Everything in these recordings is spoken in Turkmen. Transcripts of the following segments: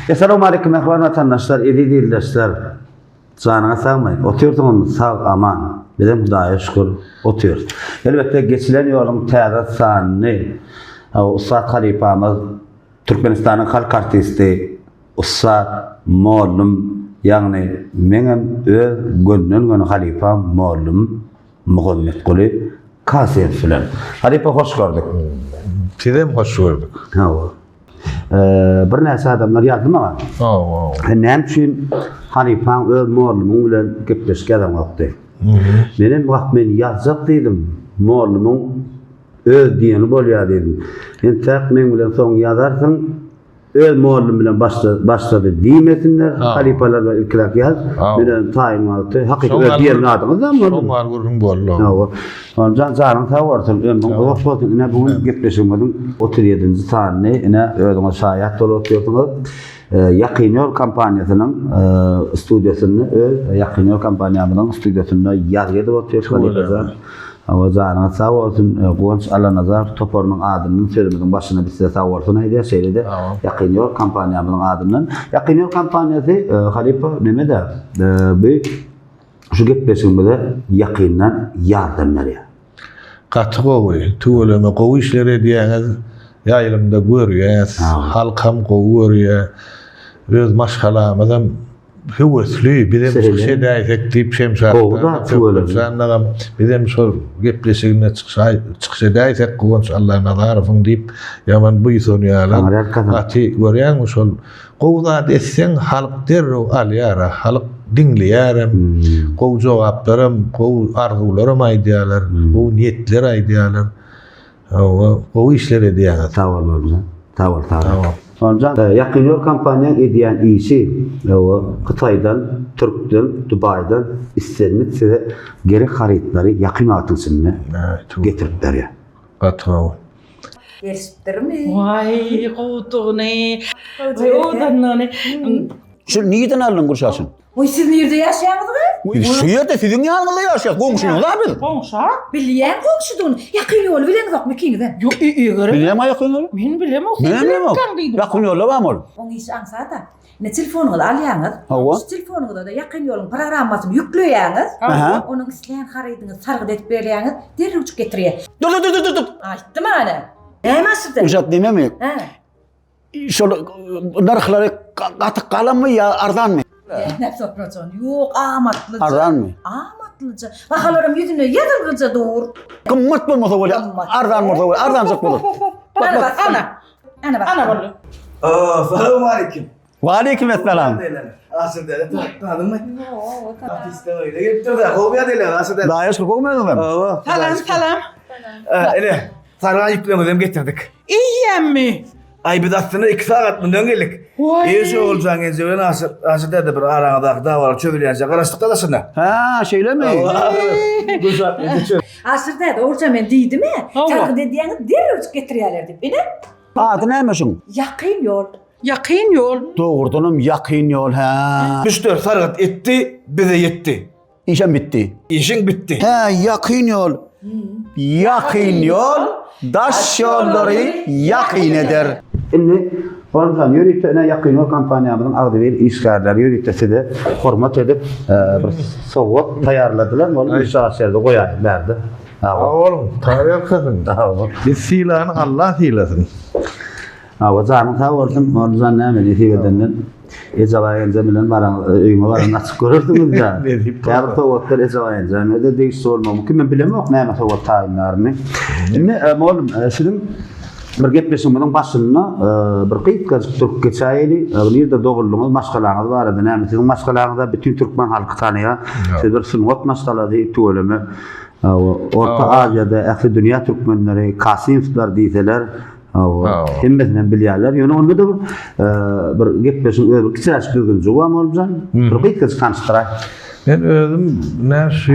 Essalawmaleýkum mähriban watandaşlar, eziz ildeşler. Janyňyz sagmy? Otyrsyňyzmy sag aman? Bizem Hudaýa şükür otyrys. Elbetde geçilen ýoluň täze sanyny ussat halypamyz Türkmenistanyň halk artisti ussat mollum ýagny meňem öz gönden göni halypam mollum Muhammetguly Kasymow bilen. Halypa hoş gördük. Sizem hoş gördük. Hawa. Birnäçe adamlar ýazdy maňa. Hawa. Sen näme üçin halypaň öz mollumyň bilen gepleşik ýazaňokdy? Menem wah men ýazjak diýdim. Mollumyň öz diýeni bolýar diýdim. Entäk meň bilen soň ýazarsyň. Öz mollum bilen başlady diýmesinler. Halypalar bilen ilkiräk ýaz. Men özüm taýyn wagty hakyky öz diýen zadyňyz da mollum. Şoň bar gürrüň boldy. Hawa. Jan janyň sag bolsun, ömrüň uzak bolsun. Ine bu gün gepleşigimiziň 37-nji sanyny ine özüňiz şaýat bolup otyrsyňyz. Ýakyn ýol kompaniýasynyň studiýasynda öz Ýakyn ýol kompaniýamyzyň studiýasynda ýazgy edip otyrys halypajan. Hawa janyňyz sag bolsun. Guwanç Allanazarow toparynyň adyndan sözümiziň başynda biz size sag bolsun aýdýas. Şeýle-de Ýakyn ýol kompaniýamyzyň adyndan. Ýakyn ýol kompaniýasy halypa neme-de bu şu gepleşigimize ýakyndan ýardam berýär. Gaty gowy, tüweleme gowy işler edýäňiz, ýaýlymda görýäs, halkam gowy görýär, öz maşgalamyzam höwesli, bizem çykyş edäýsek diýip Şemşatdan, Söhbetjandagam bizem şol gepleşiginde çykyş edäýsek Guwanç Allanazarowyň diýip ýaman buýsanýarlar. Gaty görýäňmi şol Gowy zat etseň halk derrew alýara, halk diňleýärem, gowy jogaplaram, gowy arzuwlaram aýdýarlar, gowy niýetler aýdýarlar. Hawa, gowy işler edýäňiz. Sag bol Nurjan. Sag bol, sag bol. Nurjan, Ýakyn ýol kompaniýaň edýän işi, hawa, Hytaýdan, Türkden, Dubaýdan islendik size gerek harytlary ýakyn wagtyň içinde getirip berýär. Gaty gowy. Gelişipdirmi? Waý, gowudygyny, owadanlygyny. Şu nirden aldyň gurşaşyň? Oý, siz nirde ýaşaýaňyz gyz? Biz şu ýerde siziň ýanyňyzda ýaşaýas, goňşyňyz-a biz. Goňşa? Bilýän goňşudygyny. Ýakyn ýoly bileňizokmy ikiňizem? Ýok, eger. Bilýäň-ä ýakyn ýoly? Men bilemok, sen Men bilemok. bilemkäň diýdim. Ýakyn ýolda barmy ol? Oň işi aňsat-a. Indi telefonyňyzy alýaňyz. Hawa. Şu telefonyňyza-da ýakyn ýoluň programmasyny ýükleýäňiz. Aha. Onuň islän harydyňyzy sargyt edip berýäňiz, derrewjik getirýär. Dur, dur, dur, dur, dur. Aýtdym ana. Näme aşyrdy? Ujat nememi? Hä. Şol nyrhlary gaty galanmy ýa arzanmy? Näme sorajan? Ýok, amatlyja. Arzanmy? Amatlyja. Bahalaram ýüzüne ýazylgyja dur. Gymmat bolmasa bolýar, arzan bolsa bolýar, arzanjyk bolar. Bak, bak, Ana. Ana bak. Ana boldy. Salowmaleýkim. Waleýkim essalam. Aşyr däde tanadymmy? Artistler öýüne gelipdir-de, gowy ýagdaýlar Aşyr däde. Daýa şükür gowmy özüňem? Hawa. Salam, salam. Ine, sargan ýüpleriňizem getirdik. Eýýämmi? Aý biz aslynda 2 sagat mundan geldik. Waý. Eý şu Oguljan genje bilen Aşyr, Aşyr däde bir araňyzdaky dawalar çözülýänçä garaşdyk-da daşynda. Hä, şeýlemi? Gülşat genje çöz. Aşyr däde, Oguljan men diýdim-ä, Hawa. sargyt edýäňiz derrewjik getirýärler diýip. Ine. Ady näme şuň? Ýakyn ýol. Ýakyn ýol. Dogrudanam ýakyn ýol, hä. Müşderi sargyt etdi, bize ýetdi. Işem bitdi. Işiň bitdi. Hä, ýakyn ýol. Ýakyn ýol daş ýollary ýakyn eder. Indi Hormatly ýörite ine Ýakyn ýol kompaniýamyzyň agzybir işgärleri ýörite size hormat edip bir sowgat taýýarladylar. Ony inşallah şeýle goýaýyn bärde. Sag boluň, taýýarkasyn. Sag bol. Biz sylany Allah sylasyn. Hawa janyň sag bolsun. Mollajan näme nesip edenden Ejebaý enje bilen baran öýüňe baran açyp görersiňiz-dä. Nesip bolsa. Käbir sowgatlar Ejebaý enjäme-de degişli bolmagy mümkin. Men bilemok näme sowgat taýynlaryny. Indi mollum siziň bir gepleşigimiziň başynda bir gysgajyk durup geçäýeli. Nirde doguldyňyz, maşgalaňyz barada näme? Siziň maşgalaňyza bütin türkmen halky tanaýar. Siz bir sungat maşgalasy tüweleme. Orta Aziýada ähli dünýä türkmenleri Kasymowlar diýseler, hemmesini hem bilýärler. Ýöne onda-da bir bir gepleşigiň öz bir kiçiräjik düzgünjigi bar Moljan. Bir gysgajyk tanyşdyraý. Men özüm nä şu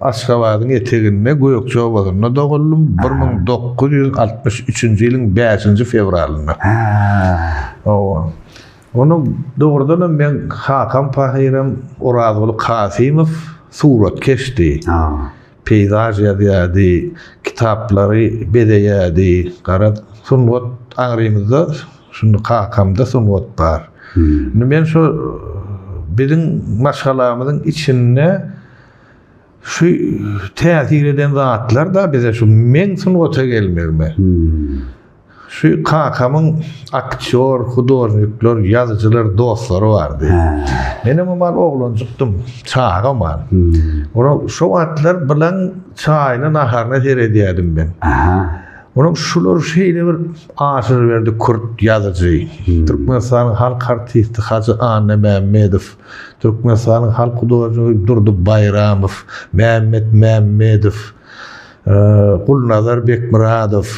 Aşgabadyň eteginde Gökje obasynda doguldym, 1963-nji ýylyň bäşinji fewralynda. Hawa. Onuň dogrudanam meň kakam pahyram Orazguly Kasymow suratkeşdi. Peýzaž ýazýardy, kitaplary bezeýärdi. Garaz, sungat aňrymyzda. Şunda kakamda sungat bar. Indi men şo biziň maşgalamyzyň içinde şu täsir eden zatlar da bize şu meň sungata gelmegime. Şu kakamyň aktýor, hudožnikler, ýazyjylar dostlary bardy. Menem o mal oglanjykdym, çaga mal. Ona şo wagtlar bilen çaýyna, naharyna seredýärdim men. Onuň şular şeýle bir Aşyrberdi Kürt ýazyjy, Türkmenistanyň halk artisti Hajy Annamämmedow, Türkmenistanyň halk hudožnigi Durdy Baýramow, Mämmet Mämmedow, Gulnazar Bekmyradow,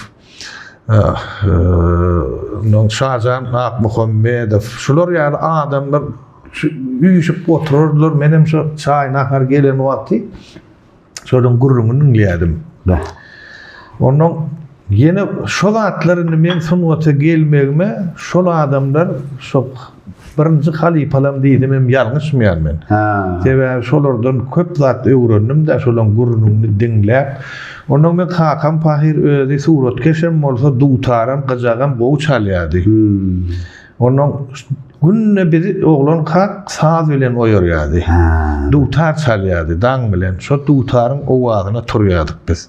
ondan Şajan Akmuhammedow, şular ýaly adamlar üýşüp oturardylar. Menem şo çaý-nahar gelen wagty Şolaryň gürrüňini diňleýärdim. Ondan ýene şo zatlar indi meň sungata gelmegime şol adamlar şo birinji halypalam diýsem hem ýalňyşmaýan men. Sebäbi şolardan köp zat öwrendim-de, şolaryň gürrüňini diňläp. Ondan meň kakam pahyr özi suratkeşem bolsa dutaram, gyjagam gowy çalýardy. Ondan günde bizi oglankak saz bilen oýarýardy. Dutar çalýardy daň bilen. Şo dutaryň owazyna turýardyk biz.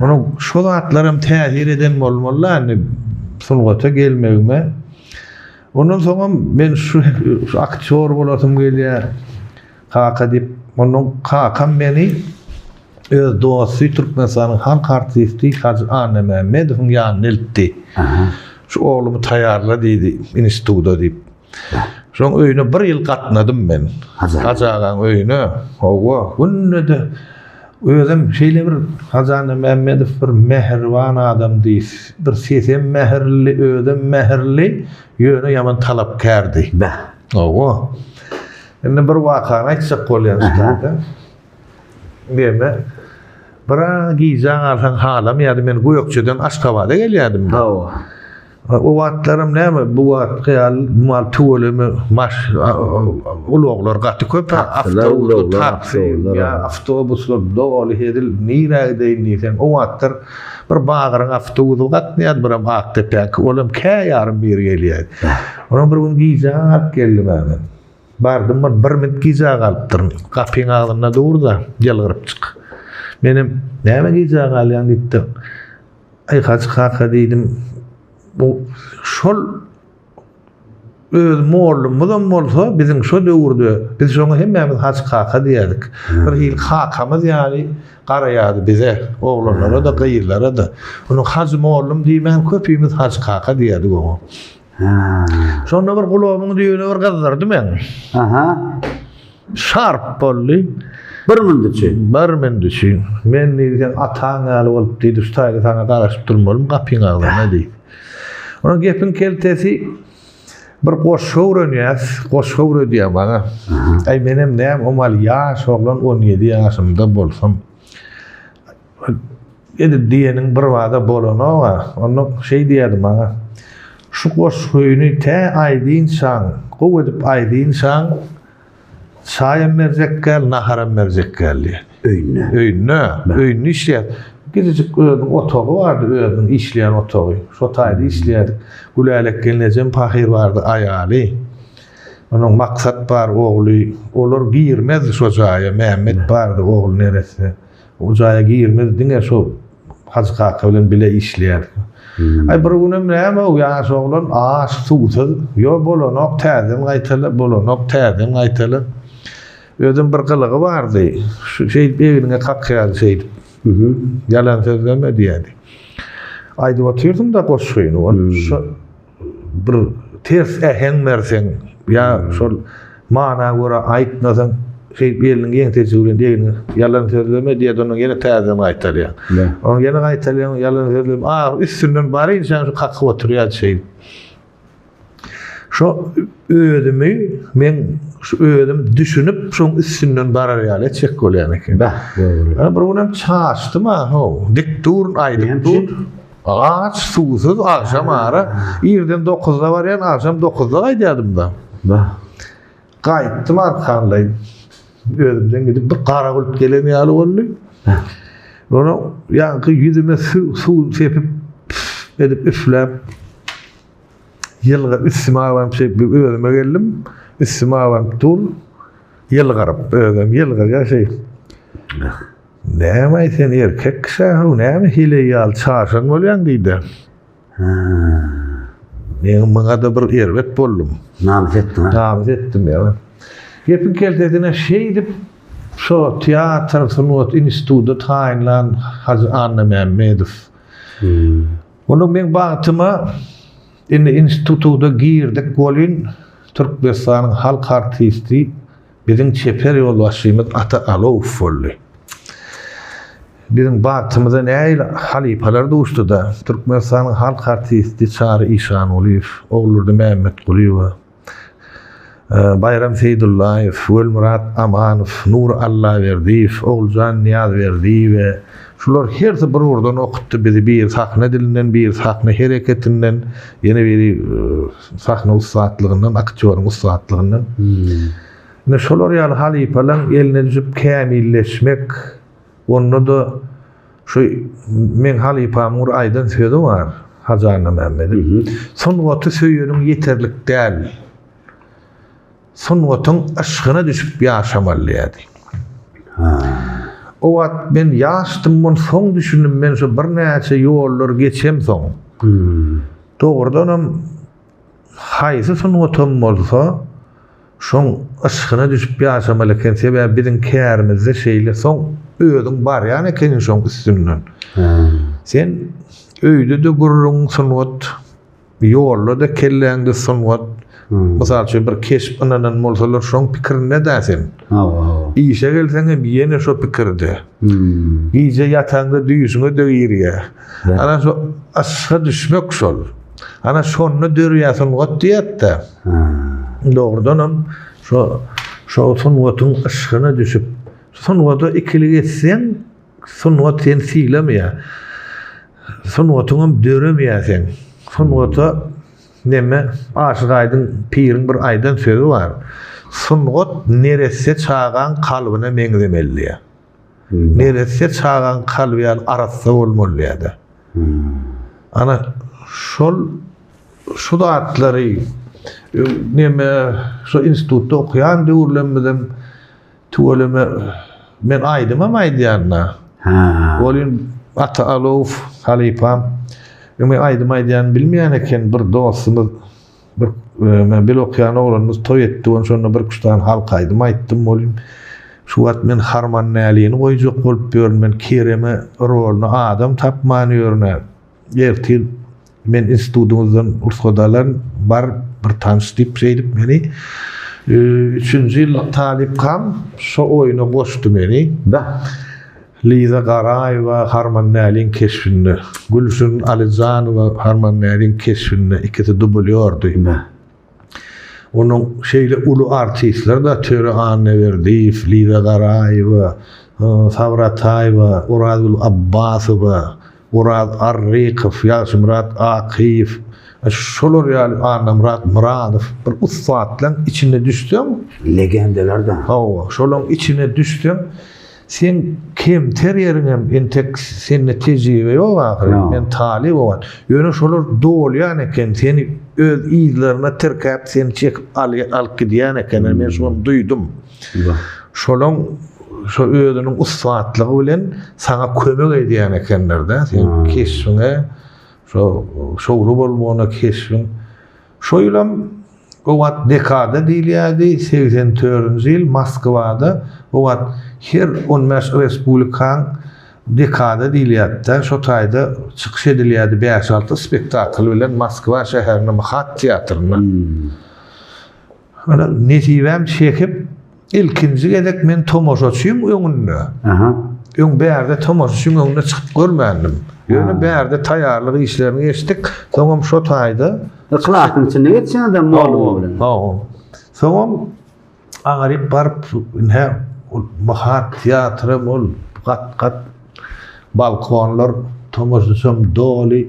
Onuň şo zatlaram täsir eden bolmaly-da indi sungata gelmegime. Ondan soňam men şu aktýor bolasym gelýär. Kaka diýip, ondan kakam meni öz dosty Türkmenistanyň halk artisti Hajy Annamämmedowyň ýanyna eltdi. Şu oglumy taýýarla diýdi, instituta diýip. Şoň öýüne bir ýyl gatnadym men. Hajy agaň öýüne. Hawa, günde-de özem şeýle bir Hajy Annamämmedow bir mähriban adamdy. Bir sesem mähirli, özem mähirli, ýöne ýaman talapkärdi. Beh. Hawa. Indi bir wakany aýtjak bolýan şu taýda. Diýme. Biraz gijä galsaň halamaýardy. Men Gökjeden Aşgabada gelýärdim. Hawa. O wagtlaram näme, bu wagtky ýaly mal tüweleme maş ulaglar gaty köp. Awtobuslar, taksi, ýa awtobuslar doly hezil nirä gideýin diýseň, o wagtlar bir Bagyryň awtobusy gatnaýardy, biram Akdepäki, ol hem kä ýarym biri gelýärdi. Onam bir gün gijä galyp geldim men. Bardym bir, bir minut gijä galypdyryn. Gapyň agzynda dur-da, ýylgyrypjyk. Menem, näme gijä galýaň diýipdir. Aý, Hajy kaka diýdim, bu şol öz mollumyzam bolsa, biziň şo döwürde, biz şoňa hemmämiz Hajy kaka diýerdik. Bir hili kakamyz ýaly garaýardy bize, oglanlara-da, gyzlara-da. Onuň Hajy mollum diýmän, köpimiz Hajy kaka diýerdik oňa. Şonda bir gulagymyň düýbüne bir gyzdyrdy meň. Aha. Şarp boldy. Bir mündi üçin. Bir mündi üçin. Men diýdi, sen ataň ýaly bolup diýdi, şu taýda saňa garaşyp durmalym gapyň agzynda diýdi. Onuň gepiň keltesi bir goşgy öwrenýäs, goşgy öwredýär maňa. Aý menem näme, o mal ýaş oglan 17 ýaşymda bolsam. Edil diýeniň birbada bolanok-a. Onda şeý diýerdi maňa, Şu goşgyny tä aýdynçaň, gowy edip aýdynçaň, çaýam berjek däl, naharam berjek däl diýerdi. Öýünde. Öýünde. Öýünde işleýär. Gijijik özüniň otagy bardy, özüniň işleýän otagy. Şo taýda işleýärdik. Gülälek gelnejem pahyr bardy, aýaly. Onuň Maksat bar, ogly. Olar girmezdi şo jaýa. Mämmet bardy, ogly neresse. O jaýa girmez, diňe şo Hajy kaka bilen bile işleýärdik. Aý bir günem näme o ýaş oglan aç, suwsuz, ýo bolanok täzeden gaýtala, bolanok täzeden gaýtala. Özem bir gylygy bardy. Şu şeýdip egniňe kakýardy şeýdip. Ýalan sözleme diýýärdi. Aýdyp otyrsyň-da goşgyny, ol şo bir ters äheň berseň ýa şol mana görä aýtmasaň şeýdip eliniň ýeňsejigi bilen egniňe ýalan sözleme diýýär ondan ýene täzeden gaýtalýaň. Ondan ýene gaýtalýaň ýalan sözleme ahyry üstünden barynçaň şu kakyp oturýar şeýdip. Şo özümi men şu özüm düşünip şoň üstünden barar ýaly etjek bolýan eken. Bah, dogry. Bir günem çaşdym ha, how. Dik dur, aýdyp dur. Aç, suwsuz, agşam ara. Irden dokuzda barýan, agşam dokuzda gaýdýardym-da. Bah. Gaýtdym arkanlaýyn. Özümden gidip bir gara bulut gelen ýaly boldy. Ony ýaňky ýüzüme suw sepip, püf edip üfläp. Ýylgyr üstüme abanyp şeýdip özüme geldim. Üstüme abanyp dur. Ýylgyryp özem ýylgyrýar şeý. Näme-aý sen erkek kişä-how näme heleý ýaly çaşan bolýaň diýdi. Men muňa-da bir erbet boldum. Namys etdiň, ha? Namys etdim ýa. Gepiň keltesine şeýdip şo teatr sungat institutda taýynlan Hajy Annamämmedow. Onuň meň bagtyma indi instituta girdik welin Türkmenistanyň halk artisti Biziň çeper ýolbaşçymyz Ata Alowow boldy. Biziň bagtymyza nähili halypalar duşdy-da, Türkmenistanyň halk artisti Çary Işangulyýew, Oguldurdy Mämmetgulyýewa, Baýram Seýdullaýew, Welmyrat Amanow, Nury Allaberdiýew, Oguljan Nyýazberdiýewa, şular hersi bir ugurdan okutdy bizi, biri sahna dilinden, biri sahna hereketinden, ýene biri Sahna ussatlygyndan, aktýoryň ussatlygyndan. Ine şolar ýaly halypalaň eline düşüp kämilleşmek, onda-da şu meň halypamyň bir aýdan sözi bar, Hajy Annamämmediň. Sungaty söýeniň ýeterlik däl. Sungatyň yşgyna düşüp ýaşamaly diýýärdi. O wagt men ýaşdym, muny soň düşündim, men şu birnäçe ýollar geçemsoň. Dogrudanam haýsy sungatam bolsa şoň yşgyna düşüp ýaşamaly eken sebäbi biziň kärimizde şeýle soň özüň barýan ekeniň şoň üstünden. Sen öýde-de gürrüň sungat Ýolda-da kelläňde sungat. Mysal üçin bir keşp ynanan bolsalar şoň pikirinde-dä sen. Hawa, hawa. Işe gelseň hem ýene şo pikirde. Gije ýataňda düýşüňe-de girýär. Ana şo yşga düşmek şol. Ana şonda dörýär sungat diýýär-de. Dogrudanam şo şo sungatyň yşgyna düşüp, sungata ikilik etseň, sungat seni sylamaýar. Sungatyňam döremeýär seň. Sungata neme Aşyk Aýdyň piriň bir aýdan sözi bar. Sungat neresse çagaň kalbyna meňzemeli diýýär. Neresse çagaň kalby ýaly arassa bolmaly diýýär-de. Ana şol şu zatlary neme şu institutda okaýan döwürlerimizem Tüweleme men aýdymam aýdýan-da. Hä. Welin Ata Alow halypam öň men aýdym aýdýanymy bilmeýän eken bir dostumyz bir men bile okaýan oglanymyz toý etdi welin şonda bir üç sany halk aýdym aýtdym welin şu wagt men Harmandälini goýjak bolup ýörün men Kereme roluny adam tapman ýörün-ä. Ertir men institutyňyzdan rugsat alaryn, bar bir tanyş diýip şeýdip meni üçünji ýyllyk talypkam şo oýuna goşdy meni. Bah. Liza Garaýewa Harmandäliň keşbinde, Gülşirin Alyjanowa Harmandäliň keşbinde ikisi dublýordy. Bah. Onuň şeýle uly artistler-de Töre Annaberdiýew, Liza Garaýewa, Sabry Ataýewa, Orazgül Abbasowa, Oraz Arrykow, Ýagşymyrat Akyýew, şolar ýaly Annamyrat Myradow bir ussatlaň içine düşseň, Legendalar-da. Hawa, şolaň içine düşseň, seň kemter ýeriňem entek sende tejribe ýok ahyry, men talyp o wagt. Ýöne şolar dolýan eken, seni öz yzlaryna tirkäp, seni çekip alyp gidýän ekenler, men şony duýdum. Şolaň şo özüniň ussatlygy bilen saňa kömek edýän ekenler-de, seň keşbiňe, şo şowly bolmagyna keşbiň. Şo ýylam o wagt dekada diýilýärdi, 84-nji ýyl Moskwada o wagt her 15 respublikaň dekada diýilýärdi-de, şo taýda çykyş edilýärdi bäş-alty spektakl bilen Moskwa şäherinde MHAT teatrynda. Ana, nesibäm çekip, ilkinji gezek men tomaşaçyň öňünde. Aha. Öň bärde tomaşaçyň öňünde çykyp görmändim. Ýöne bärde taýýarlyk işlerini geçdik. Soňam şo taýda. Klasyň içinde geçýäňiz-dä mugallym bilen. Hawa. Soňam aňryk baryp, ine, ol Mahat teatram ol gat-gat balkonlar, tomaşaçam doly.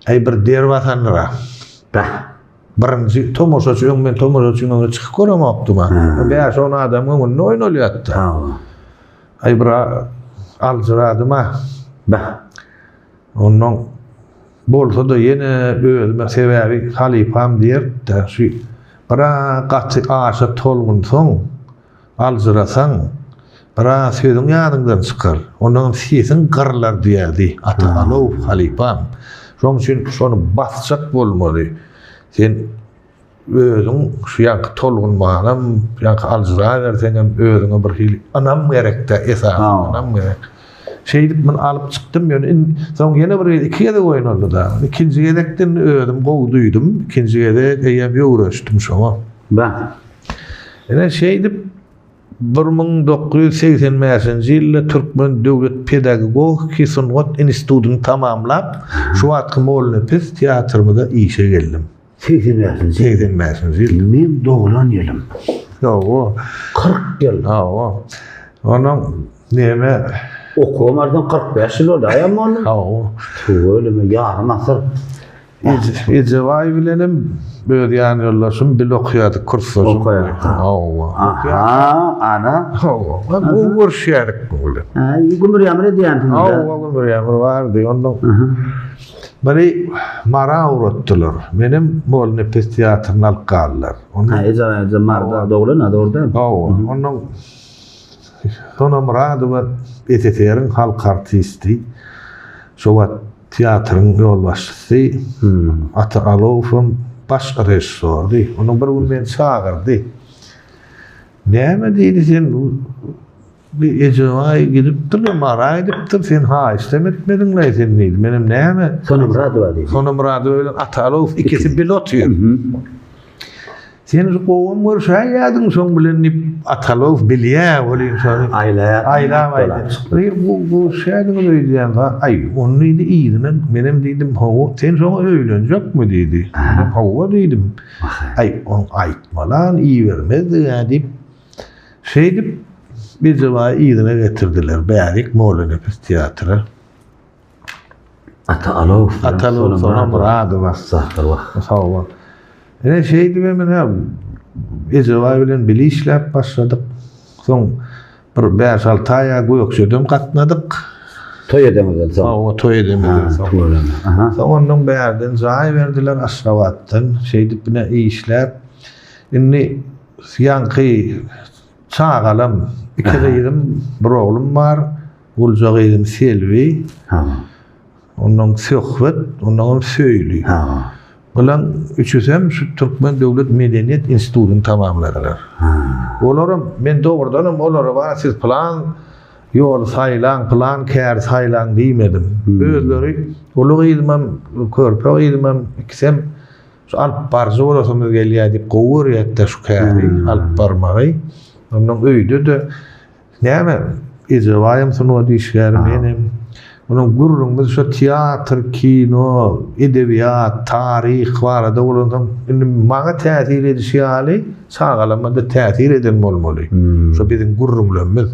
Äý bir der basandyr-a. Bäh. Birinji tomaşaçy öň men tomaşaçyň öňüne çykyp göremokdym-a. Bäş-on adamyň öňünde oýnalýardy. Aý bir aljyradym-a. Bäh. Ondan. Bolsa-da ýene özüme sebäbi halypam diýerdi-de, şu biraz gaty aşa tolgunsaň, aljyrasaň, biraz sözüň ýadyňdan çykar, ondanam sesiň gyrylar diýerdi Ata Alow halypam. Şonuň üçin şony basjak bolmaly. Sen Özüň şu ýaňky tolgunmanam, ýaňky aljyraberseňem özüňe bir hili ynam gerek-dä, esasy ynam gerek. Şeýdip muny alyp çykdym, ýöne indi soň ýene bir gezek, iki gezek oýnaldy-da. Ikinji gezekden özüm gowy duýdum. Ikinji gezek eýýäm öwrenişdim şoňa. Bah. Ine şeýdip 1985-nji ýylda Türkmen döwlet pedagogiki sungat institutyny tamamlap, şu wagtky Mollanepes teatrymyza işe geldim. 85-nji. 85-nji ýyl. Meň doglan ýylym. Hawa. 40 ýyl. Hawa. Onuň neme Okuwa bardan 45 ýyl boldy, aýam boldy. Hawa. Tüweleme, ýarym asyr. Ejebaý bilenem öz ýan ýoldaşym bile okaýardyk, kursdaşym. Okaýardyk. Hawa. Aha, ana. Hawa. Gowy görüşýärdik bu bilen. Ha, gümür-ýamyr edýänsiňiz. Hawa, gümür-ýamyr bardy. Ondan Meni Mara ugratdylar. Menem Mollanepes teatryna alyp galdylar. Ha, eje, eje Marda doglan, ha, dogry däl. Hawa, ondan Sona Myradowa SSR-iň halk artisti, şo wagt teatryň ýolbaşçysy Ata Alowam baş režissýordy. Onuň bir gün meni çagyrdy. Näme diýdi sen Bir Ejebaý gidipdir-de, Mara gidipdir, sen haýyştam etmediň-leý sen diýdi. Menem näme? Sona Myradowa diýdi. Sona Myradowa bilen Ata Alowow ikisi bile otyr. Sen şu gowam görüşäýýärdiň şoň bilen diýip, Ata Alowow bilýär welin şony. Aýlaýar. Aýlap aýdýar. Bir görüşäýdiňiz öýdýän. Aý, ony diýdi yzyna, menem diýdim, hawa, sen şoňa öýlenjekmi diýdi. Menem hawa diýdim. Aý, ony aýtmalan ibermezdig-ä diýip, Şeýdip, Ejebaýy yzyna getirdiler, bärik Mollanepes teatra. Ata Alowow bilen Ata Alowow, Sona Myradowa. Ussatlar wah. Sag bol. Ine şeýdibem ine Ejebaý bilen bile işläp başladyk. Soň bir bäş-alty aýa Gökjedem gatnadyk. Toý edeňizden soň. Hawa, toý edemizden soň. Tüweleme. Aha. Soň ondan bärden jaý berdiler Aşgabatdan. Şeýdip ine işläp. Indi Ýaňky çagalam, iki gyzym, bir oglum bar. Ulja gyzym Selbi. Ondan Söhbet, ondanam Söýli. Bulaň üçüsem şu Türkmen döwlet medeniýet institutyny tamamladylar. Olaram, men dogrudanam olara bar siz pylan ýoly saýlaň, pylan käri saýlaň diýmedim. Özleri uly gyzymam, körpe gyzymam ikisem Şu alyp baryjy bolasymyz gelýär diýip gowy görýärdi-de şu käri alyp barmagy. Ondan öýde-de näme Ejebaýam sungat işgäri, menem. Onuň gürrüňimiz şu teatr, kino, edebiýat, taryh barada bolansoň, indi maňa täsir edişi ýaly çagalarma-da täsir eden bolmaly. Şu biziň gürrüňlerimiz.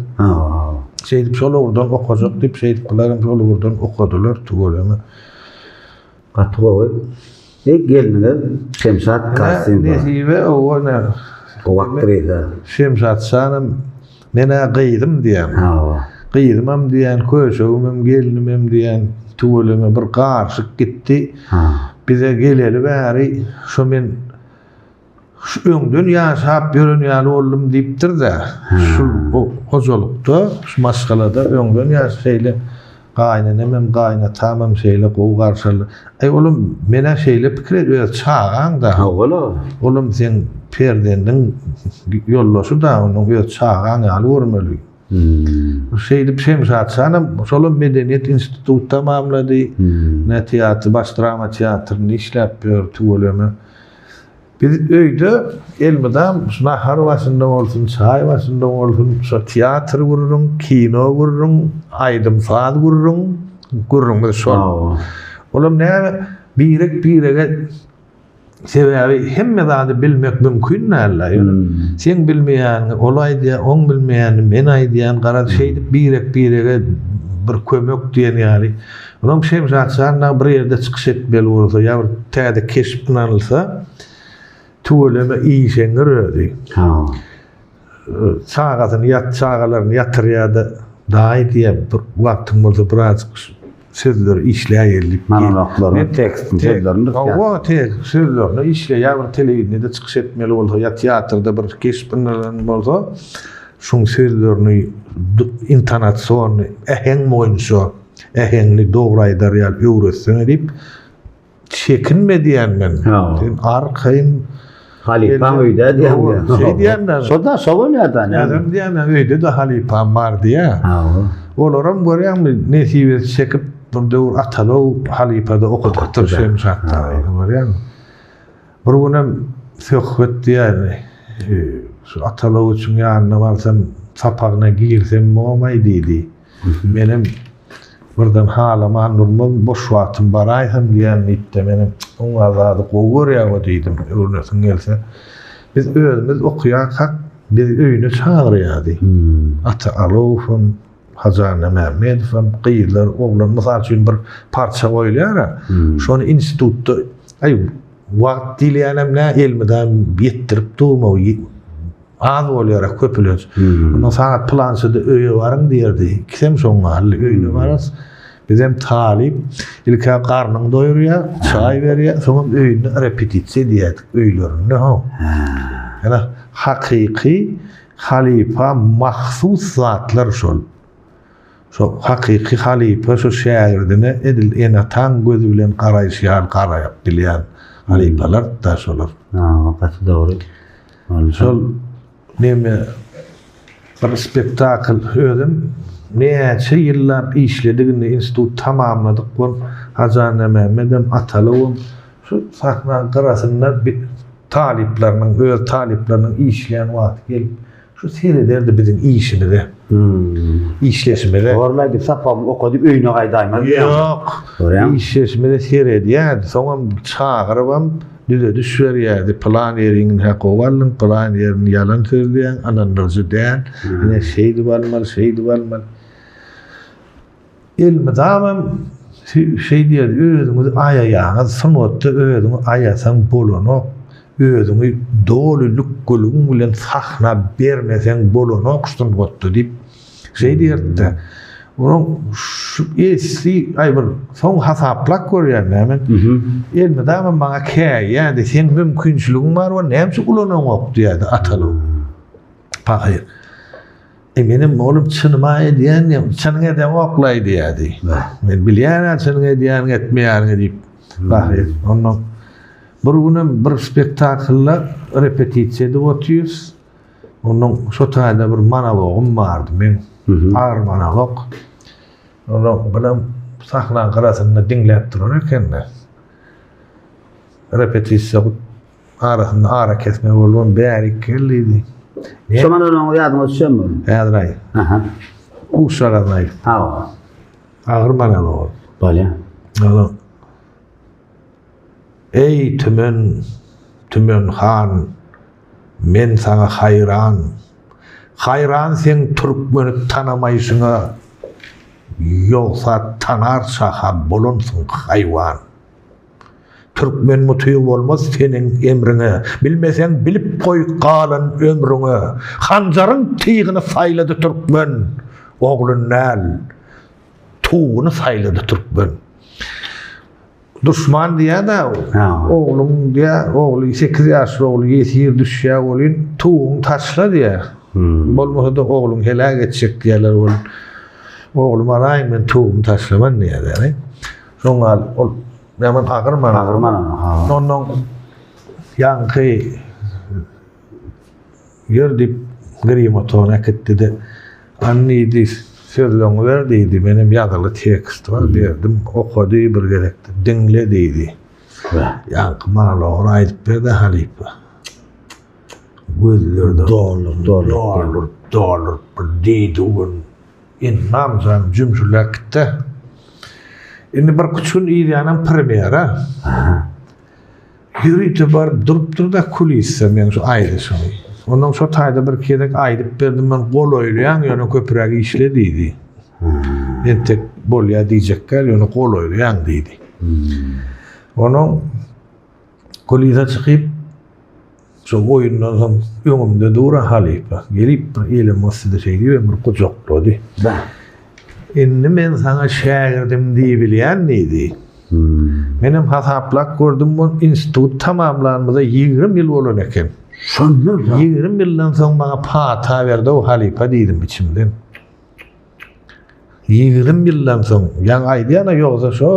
Şeýdip şol ugurdan okajak diýip, şeýdip bularam şol ugurdan okadylar tüweleme. Gaty gowy. E gelniňiz Şemşat Kasymowa. Nesibe owa ne. Gowy aktrisa. Şemşat janam men-ä gyzym diýýän. Hawa. Gyzymam diýýän, köşegimem, gelnimem diýýän. Tüweleme bir garyşyk gitdi. Bize geleli bäri şo men Şu öňden ýaşap ýören ýaly boldum diýipdir-de, şu hojalykda, şu maşgalada öňden ýaş şeýle gaýynenemem, gaýynatamam şeýle gowy garşy aldy. Aý, olam men-ä şeýle pikir edip, öz çagaň-da. Hawa-la. Olam seň perzendiň ýoldaşy-da, onuň öz çagaň ýaly görmeli. Şeýdip Şemşat hanam şolam medeniýet institut tamamlady. Ne teatr, baş drama teatrynda işläp ýör tüweleme. Biz öýde elmydam şu nahar başynda bolsun, çaý başynda bolsun, şo teatr gürrüň, kino gürrüň, aýdym-saz gürrüň, gürrüňimiz şol. Olam näme birek-birege sebäbi hemme zady bilmek mümkin däl-de. Ýöne seň bilmeýäniňi ol aýdýar, oň bilmeýänini men aýdýan, garaz şeýdip birek-birege bir kömek diýen ýaly. Onuň Şemşat jan dagy bir ýerde çykyş etmeli bolsa ýa bir täze keşp ynanylsa, tüweleme işeňňir özi. Çagasyny ýat, çagalaryny ýatyrýar-da, daýy diýýär, bir wagtyň bolsa birazjyk. sözleri işläýeli diýip. Monologlaryny, tekstini, sözlerini. Hawa, tek sözlerini işleýär, bir telewideniýede çykyş etmeli bolsa ýa teatrda bir keşp ynanylan bolsa, şuň sözlerini intonasion, äheň boýunça äheňini dogry aýdar ýaly öwretsene diýip, çekinme diýen men. Sen arkaýyn Halypaň öýde diýen. Şeý diýen men. Şo-da şo bolýar-da. Özüm diýen men öýde-de halypam bar diýýär. Olaram görýäňmi nesibesi çekip bir döwür Atalow halypada okadypdyr Şemşatda. Görýäňmi? Bir günem söhbet diýýär. Şu Atalowiçiň ýanyna barsam sapagyna girsem bomaý diýdi. Menem birden halaman durmaz, boş wagtym baraýsam diýýän diýip-de, menem oňa zady gowy görýär o diýdim, öwrenesiň gelse. Biz özümiz okaýarkak, bizi öýüne çagyrýardy. Ata Alowam, Hajy Annamämmedowam, gyzlar, oglan, mysal üçin bir parça goýulýar-a, şony institutda, aý, wagt diýilýänem nä, elmydam ýetdirip durmagy, Az bolýar köpülenç. Ondan sagat pylançada öýe baryň diýerdi. Ikisem şoň ýaly öýüne bararys. Bizem talyp ilk-ä garnyň doýurýar, çaý berýär, soňam öýünde repetisiýa edýärdik öýlerinde ho. Ýöne hakyky halypa mahsus zatlar şol. Şo hakyky halypa şo şägirdine edil ene-ataň gözi bilen garaýşy ýaly garaýap bilýän halypalar-da şolar. Ha, gaty dogry. Şol neme bir spektakl özüm näçe ýyllap işledik indi institut tamamladyk bol Hajy Annamämmedem Atalowam şu sahna gyrasynda talyplarynyň öz talyplarynyň işleýän wagty gelip Şu serederdi biziň işimize. Işleşimize. Horlaý diýip sapagymy okadyp öýüne gaýdaýmaz diýýäňmi? Ýok. Görýäňmi? Işleşimize seredýärdi. Soňam çagyrybam düzediş berýärdi. Pylan ýeriňi-hä gowy aldyň, pylan ýerini ýalan sözleýäň, ynandyryjy däl. Ine şeýdip almaly, şeýdip almaly. Elmydamam şeý diýerdi, özüňizi aýaýaňyz, sungatda özüňi aýasaň bolanok, özüňi doly lükgeligiň bilen sahna bermeseň bolanok sungatda diýip, şeý diýerdi-de. Onuň şu esli, aý bir soň hasaplap görýän-dä men. Elmydama maňa käýýärdi, seň mümkinçiligiň bar, ony näme üçin ulanaňok diýerdi Atalyw. Pahyr. E menem oglum çynyma edýän diýýän, çynyň edeňoklaý diýýärdi. Men bilýän-ä çynyň edýäniňi etmeýäniňi diýip. Pahyr. Ondan bir günem bir spektaklda repetisiýa edip otyrys. Ondan şo taýda bir monologym bardy meň. Agyr monolog. Ondan bulam sahnaň gyrasynda diňläp durar eken-de. Repetisiýa Arasynda arakesme bolubam bärik gel diýdi. Şo monologyňyz ýadyňa düşenmi? Häzir aýt. Aha. Guşjagazyny aýt. Hawa. Agyr monolog. Bolýa. Ýa. Eý Tümen, Tümen han, men saňa haýran. Haýran seň türkmeni tanamaýşyňa, ýogsa tanar şaha bolansyň haýwan. Türkmen mutyg bolmaz seniň emriňe, Bilmeseň bilip goý galan ömrüňe. Hanjaryň tygyny saýlady türkmen, Ogluny däl, tuguny saýlady türkmen. Duşman diýýär-dä, ogluň diýýär, ogly sekiz ýaşly ogly ýesir düşýär welin, tuguňy taşla diýýär. Bolmasa-da ogluňy heläk etjek diýýärler welin, Oglumy alaýyň, men tugumy taşlaman diýýär. Şoň gal ol ýaman agyr mana. Agyr mana. Ha. Ondan ýaňky ýör diýip grim otagyna äkitdi-de, An diýdi, sözleňi ber diýdi. Menem ýazyly tekst bar berdim. Okady bir gezekde. Diňle diýdi. Ýaňky monology aýdyp berdi halypa. Gözleri dolup, dolup, dolup, dolup bir diýdi gün. Ennam jan jümşüläp gitdi. Indi bir küç gün yz ýanam premýera. Ýörite baryp durupdyr-da kulisde meň şu aýdyşymy. Ondan şo taýda bir gezek aýdyp berdim men golaýlaýaň ýöne köpräk işle diýdi. Entek bolýa diýjek däl ýöne golaýlaýaň diýdi. Onuň kulise çykyp Şo oýundan soň öňümde dur-a halypa. Gelip bir elimi gysdy-da şeý diýibem bir gujaklady. Bäh. Indi men saňa şägirdim diýibilýän diýdi. Menem hasaplap gördüm, ol institut tamamlanymyza 20 ýyl bolan eken. Şondan soň? 20 ýyldan soň maňa pata berdi-ow halypa diýdim içimden. 20 ýyldan soň, ýaňy aýdýan-a ýogsa şo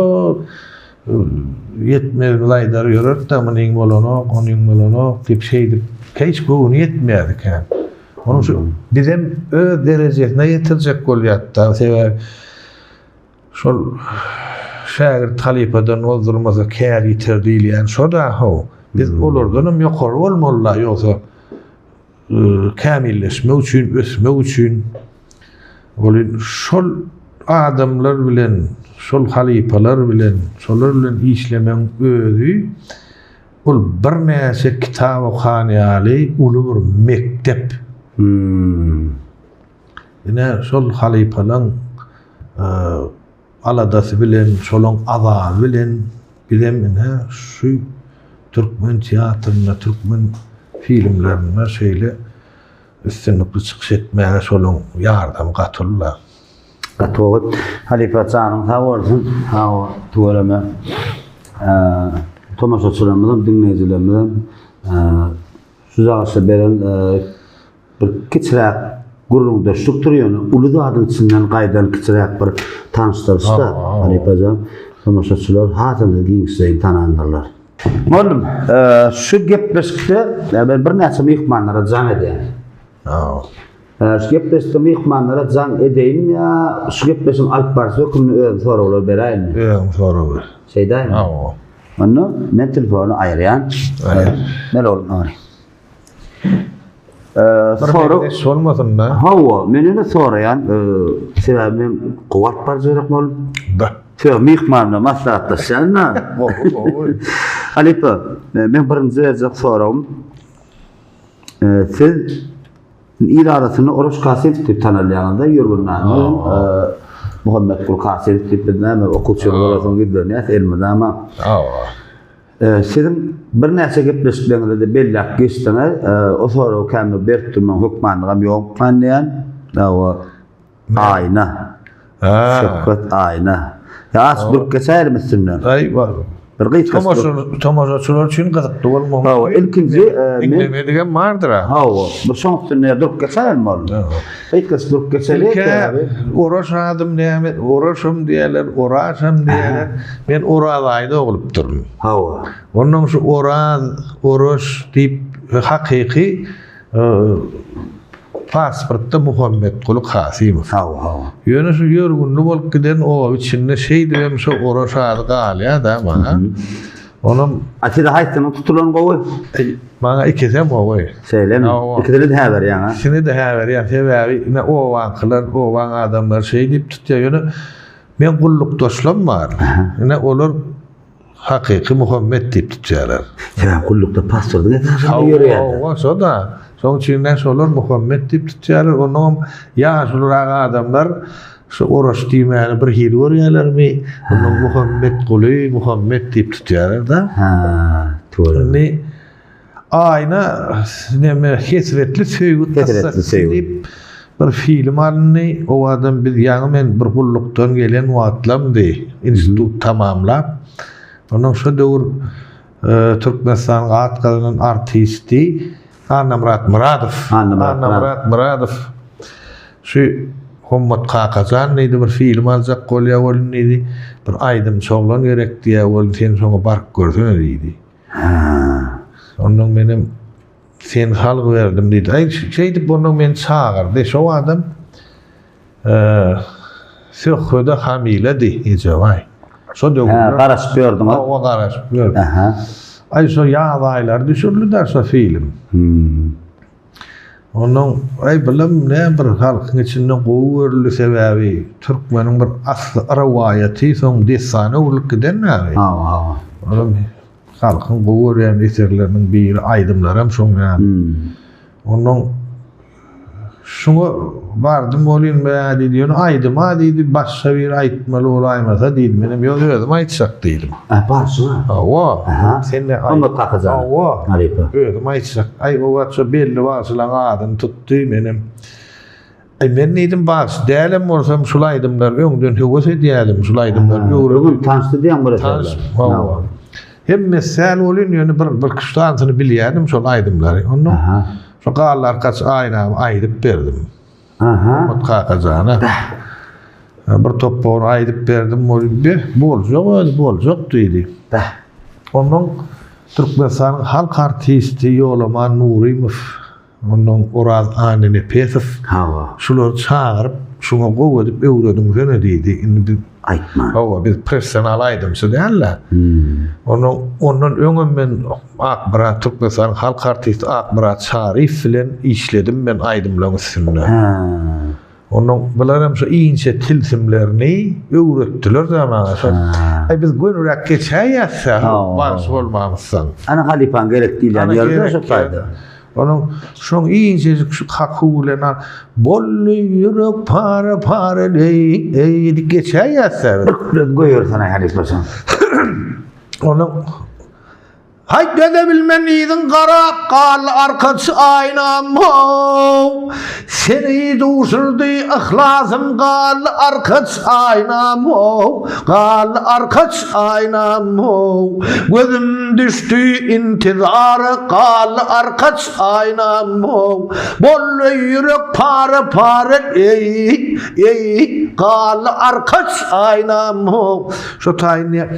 ýetmezimizi aýdar ýörerdi-de, munyň bolanok, onuň bolanok diýip şeýdip, hiç göwni ýetmeýärdi kän. Onuň üçin bizem öz derejesine ýetirjek bolýardy-da, sebäbi şol şägirt halypadan ozdurmasa kär ýiter diýilýän şo-da how. Biz olardanam ýokary bolmaly-da, ýogsa kämilleşmek üçin, ösmek üçin ol şol adamlar bilen, şol halypalar bilen, şolar bilen işlemegiň özi ol birnäçe kitap okan ýaly uly bir mekdep. Hmm. Ine şol halypalaň aladasy bilen, şolaň azaby bilen bizem ine şu türkmen teatrynda, türkmen filmlerinde şeýle üstünlikli çykyş etmäge şolaň ýardamy gaty uly-da. Gaty gowy. Halypa janyň sag bolsun. Sag bol, tüweleme. Tomaşaçylarymyzam, diňleýjilerimizem şu jagşy beren Bir kiçiräk gürrüňdeşlikdir ýöne uly zadyň içinden gaýdan kiçiräk bir tanyşdyryşda halypajan tomaşaçylar hasam giňişleýin tanandyrlar. Mugallym, şu gepleşikde men birnäçe myhmanlara jaň edýän. Şu gepleşikde myhmanlara jaň edeýinmi ýa şu gepleşigiň alyp baryşy hökmünde özüm soraglar beräýinmi? Özüň sorag ber. Şeýdäýinmi? Hawa. Onda men telefony aýyrýan. Aýyr. Mel oglum, aýyr. Sorag meňzeş bolmasyn-da. Hawa, men ine soraýan, sebäbi men gowy alyp barjak bolup. Da. Sebäbi myhman bilen maslahatlaşýan-da. Gowy, gowy. Halypa, men birinji berjek soragym, siz il arasynda Oraş Kasymow diýip tanalýaňyz-da, ýörgünli ady bilen, Muhammetguly Kasymow diýip biz näme okuwçy bolarsyň gizlenýäs elmydama. Hawa. Siziň birnäçe gepleşikleriňizde-de belläp geçdiňiz, o soragy känbir berip durmagyň hökmanlygam ýokman diýen. Hawa, Aýna. Söhbet Aýna. Ýa aç durup geçäýelim üstünden. Aý, bar. Bir gysga. Tomaşaçylar üçin gyzykly bolmagy. Hawa, ilkinji diňlemedigem bardyr-a. Hawa, bir şoň üstünde durup geçäýelim boldy. Gysgaça durup geçeli. Ilk-ä Oraş adym näme? Oraşam diýerler, Oraşam diýerler. Men Oraz aýy doglupdyryn. Hawa. Onnoň şu Oraz, Oraş diýip hakyky pasportda Muhammetguly Kasymow. Hawa, hawa. Ýöne şu ýörgünli bolup giden oba içinde şeýdibem şu Oraş ady galýar-da maňa. Onam A size haýsynyň tutulany gowy? Maňa ikisem gowy. Şeýlemi? Ikisini-de hä berýäň a? Ikisini-de hä berýän. Sebäbi ine obaňkylar, obaň adamlary şeý diýip tutýar. Ýöne meň gullukdaşlarym bar. Ine olar hakyky Muhammet diýip tutýarlar. Sebäbi gullukda pasportyň esasynda ýörýärler. Hawa, şo-da. Şonuň üçin ine şolar Muhammet diýip tutýarlar. Onnoňam ýaşulurak adamlar Şu Oraş diýmäni bir hili görýärlermi? Ondan Muhammetguly, Muhammet diýip tutýarlar-da. Ha, tüweleme. Indi Aýna neme hesretli söýgi kyssasy diýip bir film alyndy. O adam biz ýaňy men bir gullukdan gelen wagtlamdy, institut tamamlap. Ondan şo döwür Türkmenistanyň at gazanan artisti Annamyrat Myradow. Annamyrat Myradow şu Hommat kakajan diýdi bir film aljak bolýa welin diýdi. Bir aýdymçy oglan gerek diýýä welin sen şoňa baryp görsene diýdi. Ondan menem seni salgy berdim diýdi. Aý şeýdip ondan meni çagyrdy. Şo adam Söhbede hamiledi Ejebaý. Şo döwürler. Hä, garaşyp ýördüňiz. Hawa, garaşyp ýördüm. Aha. Aý şo ýaz aýlary düşürildi-dä şo film. Hmm. Ondan aý bilim ne bir halkyň içinde gowy görüldi sebäbi türkmeniň bir asly rowaýaty soň dessana öwrülip giden abi. Hawa, hawa. Olam halkyň gowy görýän eserleriniň biri aýdymlaram şoň ýaly. Hmm. Ondan Şuňa bardym bolyn bä diýdi. Ýöne aýdyma diýdi, başga biri aýtmaly bolaýmasa diýdi. Menem ýok özüm aýtjak diýdim. A barşyňa? Hawa. Sen ne aýt? Hommat kakajan. Hawa. Halypa. Özüm aýtjak. Aý o wagt şo belli bagşylaň adyny tutdy. Menem. Aý men diýdim bagşy dälem bolsam şul aýdymlary öňden höwes edýädim, şul aýdymlary öwrenip. Öňem tanyşdy diýýäň bir Tanyş, hawa. Hemmesi däl bolýan ýöne bir bir iki sanysyny bilýädim şol aýdymlary. Ondan şo Galdy arkaç aýnamy aýdyp berdim. Aha. Hommat kakajana. Bir topagyny aýdyp berdim, ol be, boljak özi, boljak diýdi. Beh. Ondan Türkmenistanyň halk artisti Ýolaman Nurymow, ondan Oraz Annanepesow. Hawa. Şulary çagyryp, şuňa gowy edip öwrediňsene diýdi. Indi biz Aýtma. Hawa, biz professional aýdymçy däl-de. Ondan ondan öňem men Akmyrat Türkmenistanyň halk artisti Akmyrat Çaryýew bilen işledim men aýdymlaryň üstünde. Hä. Ondan bular hem şu inçe tilsimlerini öwretdiler-de maňa. Şo, Aý biz gönüräk geçäýýäs-dä, bagşy bolmamyzsoň. Ana halypaň gerek diýilýän ýeri-de şo taýda. Onuň şoň inçejik şu kakuw bilen al, Boldy ýürek para-para leý, eý diýip geçäýýäs-dä biz. Bir bilen goýbersene halypajan. Onuň Haý döze bilmen yzyň garap galdy arkaç aýnam how Seni duşurdy yhlasym galdy arkaç aýnam how Galdy arkaç aýnam how Gözüm düşdi intizara galdy arkaç aýnam how Boldy ýürek para-para eý eý Galdy arkaç aýnam how Şo taýyn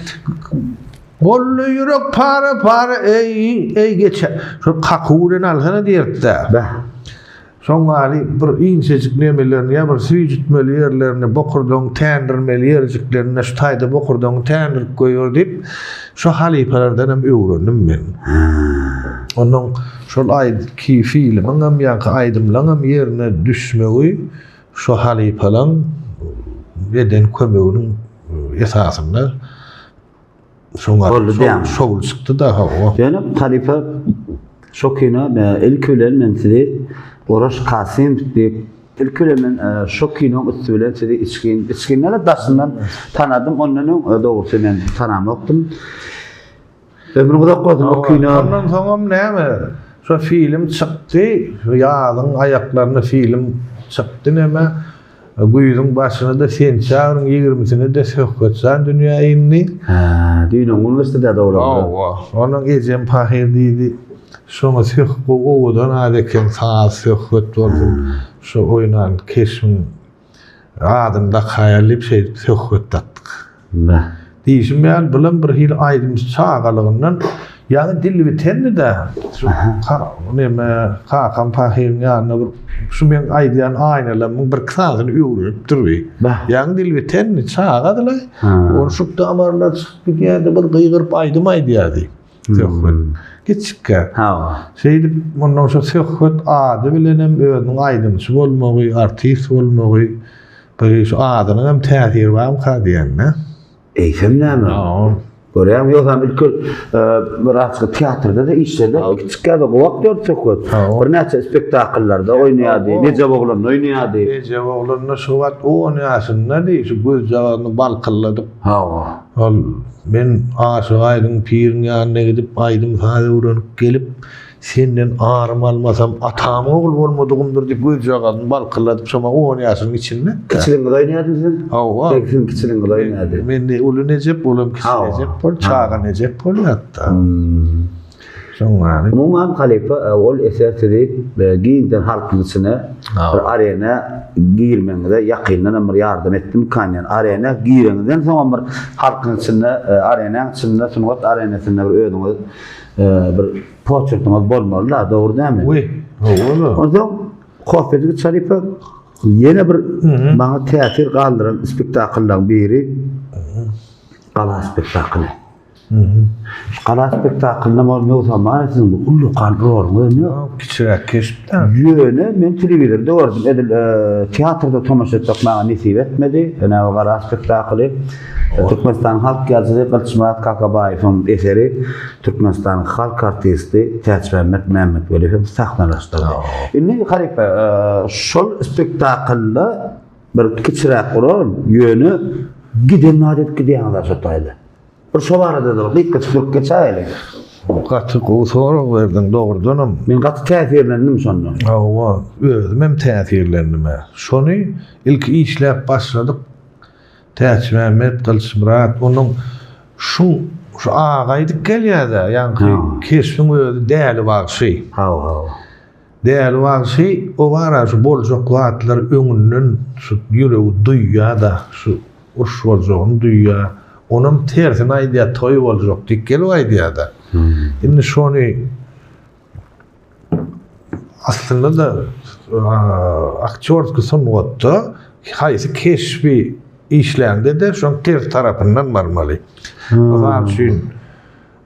Boldy ýürek para-para eý, eý geçe. Şol kakuw bilen alsana diýerdi-dä. Beh. Şoň ýaly bir inçejik nemelerini ýa bir süýjütmeli ýerlerini, bokurdagyň tändirmeli ýerjiklerinde şu taýda bokurdagyňy tändirip goýber diýip, şo halypalardan hem öwrendim men. Onnoň şol aýdki filmiňem, ýaňky aýdymlaňam ýerine düşmegi şo halypalaň eden kömeginiň esasynda Şoňa Boldy diýýäň. Şowly çykdy-da, hawa. Ýöne halypa şo kino ilki bilen men sizi Oraş Kasymow diýip ilki bilen men şo kinoň üsti bilen sizi içgin, içgin däl-de daşyndan tanadym. Ondan öň dogrusy men tanamokdym. Ömrüň uzak bolsun o kino. Ondan soňam näme şo film çykdy, ýazyň aýaklarynda film çykdy näme. Güýzüň başyny-da sentýabryň ýigrimisine-de Söhbetjan dünýä indi. Hä, düýn on gün geçdi-dä dogry. Hawa. Onuň ejem pahyr diýdi, Şoňa Söh gowy owadan at eken, saz Söhbet bolsun, şu oýnan keşbiň adyny dakaýaly diýip şeýdip Söhbet dakdyk. Beh. Diýşim ýaly, bulam bir hili aýdymçy çagalygyndan, ýaňy dili bitendi-dä. Şu neme, kakam pahyryň ýanynda bir şu meň aýdýan aýnalarymyň birki sanysyny öwrenipdir bi. Ýaňy dili bitendi, çagady-laý. Ony şup damarlar çykyp gidýärdi, bir gygyryp aýdym aýdýardy. Söhbet. Kiçikkä. Hawa. Şeýdip, mundan şu Söhbet ady bilenem özüniň aýdymçy bolmagy, artist bolmagy, bir şu adynyň hem täsiri barmyka diýende. Eýsem näme? Hawa. Görýäňmi, ýogsam ilki bir azajyk teatrda-da işledi. Kiçikkä-de gowy aktýordy Söhbet. Birnäçe spektakllarda oýnaýardy, Nejep oglanda oýnaýardy. Nejep oglanda şu wagt on ýaşyndady, şu gözjagazyny balkylladyp. Hawa. Ol, Men Aşyk Aýdyň piriň ýanyna gidip, aýdym-saz öwrenip gelip, senden arym almasam, atamyň ogly bolmadygymdyr diýip, gözjagazyny balkylladyp, şo maňa on ýaşynyň içinde. Kiçiligiňiz oýnaýardymy siziň? Hawa. Belki siziň kiçiligiňiz oýnaýardy. Men uly Nejep, olam kiçi Nejep bol, çaga Nejep bolýardy-da. Şoň Umuman halypa ol eser sizi giňden halkyň içine bir arena girmegiňize ýakyndan hem bir ýardam etdimikan ýani arena gireňizden soňam bir halkyň içinde arenaň içinde sungat arenasynda bir özüňiz bir poçerkiňiz bolmaly da dogry dälmi? Wi, hawa. Onsoň Kofejigiç halypa ýene bir maňa täsir galdyran spektakllaryň biri Gala spektakly. Şu Gala spektaklynda ol Möwsamara siziň bu ullakan roluňyz hem ýok. Kiçiräk keşp-dä. Ýöne men telewizorda gördüm. Edil teatrda tomaşa etmek maňa nesip etmedi. Ine o Gala spektakly. Türkmenistanyň halk ýazyjysy Gylyçmyrat Kakabaýewiň eseri Türkmenistanyň halk artisti Täçmämmet Mämmetweliýew hem sahnalaşdyrdy. Indi halypa şol spektaklda bir kiçiräk rol, ýöne giden zat edip gidýäňiz-ä şo taýda. Bir şo barada-da bir gysgaça durup geçäýeli. Gaty gowy sorag berdiň, dogrudanam. Men gaty täsirlendim şonda. Hawa, özümem täsirlendim-ä. Şony ilki işläp başladyk. Täçmämmet, Gylyçmyrat, onuň şu şu aga aýdyp gelýär-dä, ýaňky keşbiň özi Däli bagşy. Hawa, hawa. Däli bagşy o bar-a şu boljak zatlary öňünden şu ýüregi duýýar-da, şu uruş boljagyny duýýar. Onam tersine aýdýar, toý boljak diýip gelip aýdýar-da. Indi şony aslynda-da aktýorski sungatda haýsy keşbi işläňde-de şoň ters tarapyndan barmaly. Mysal üçin,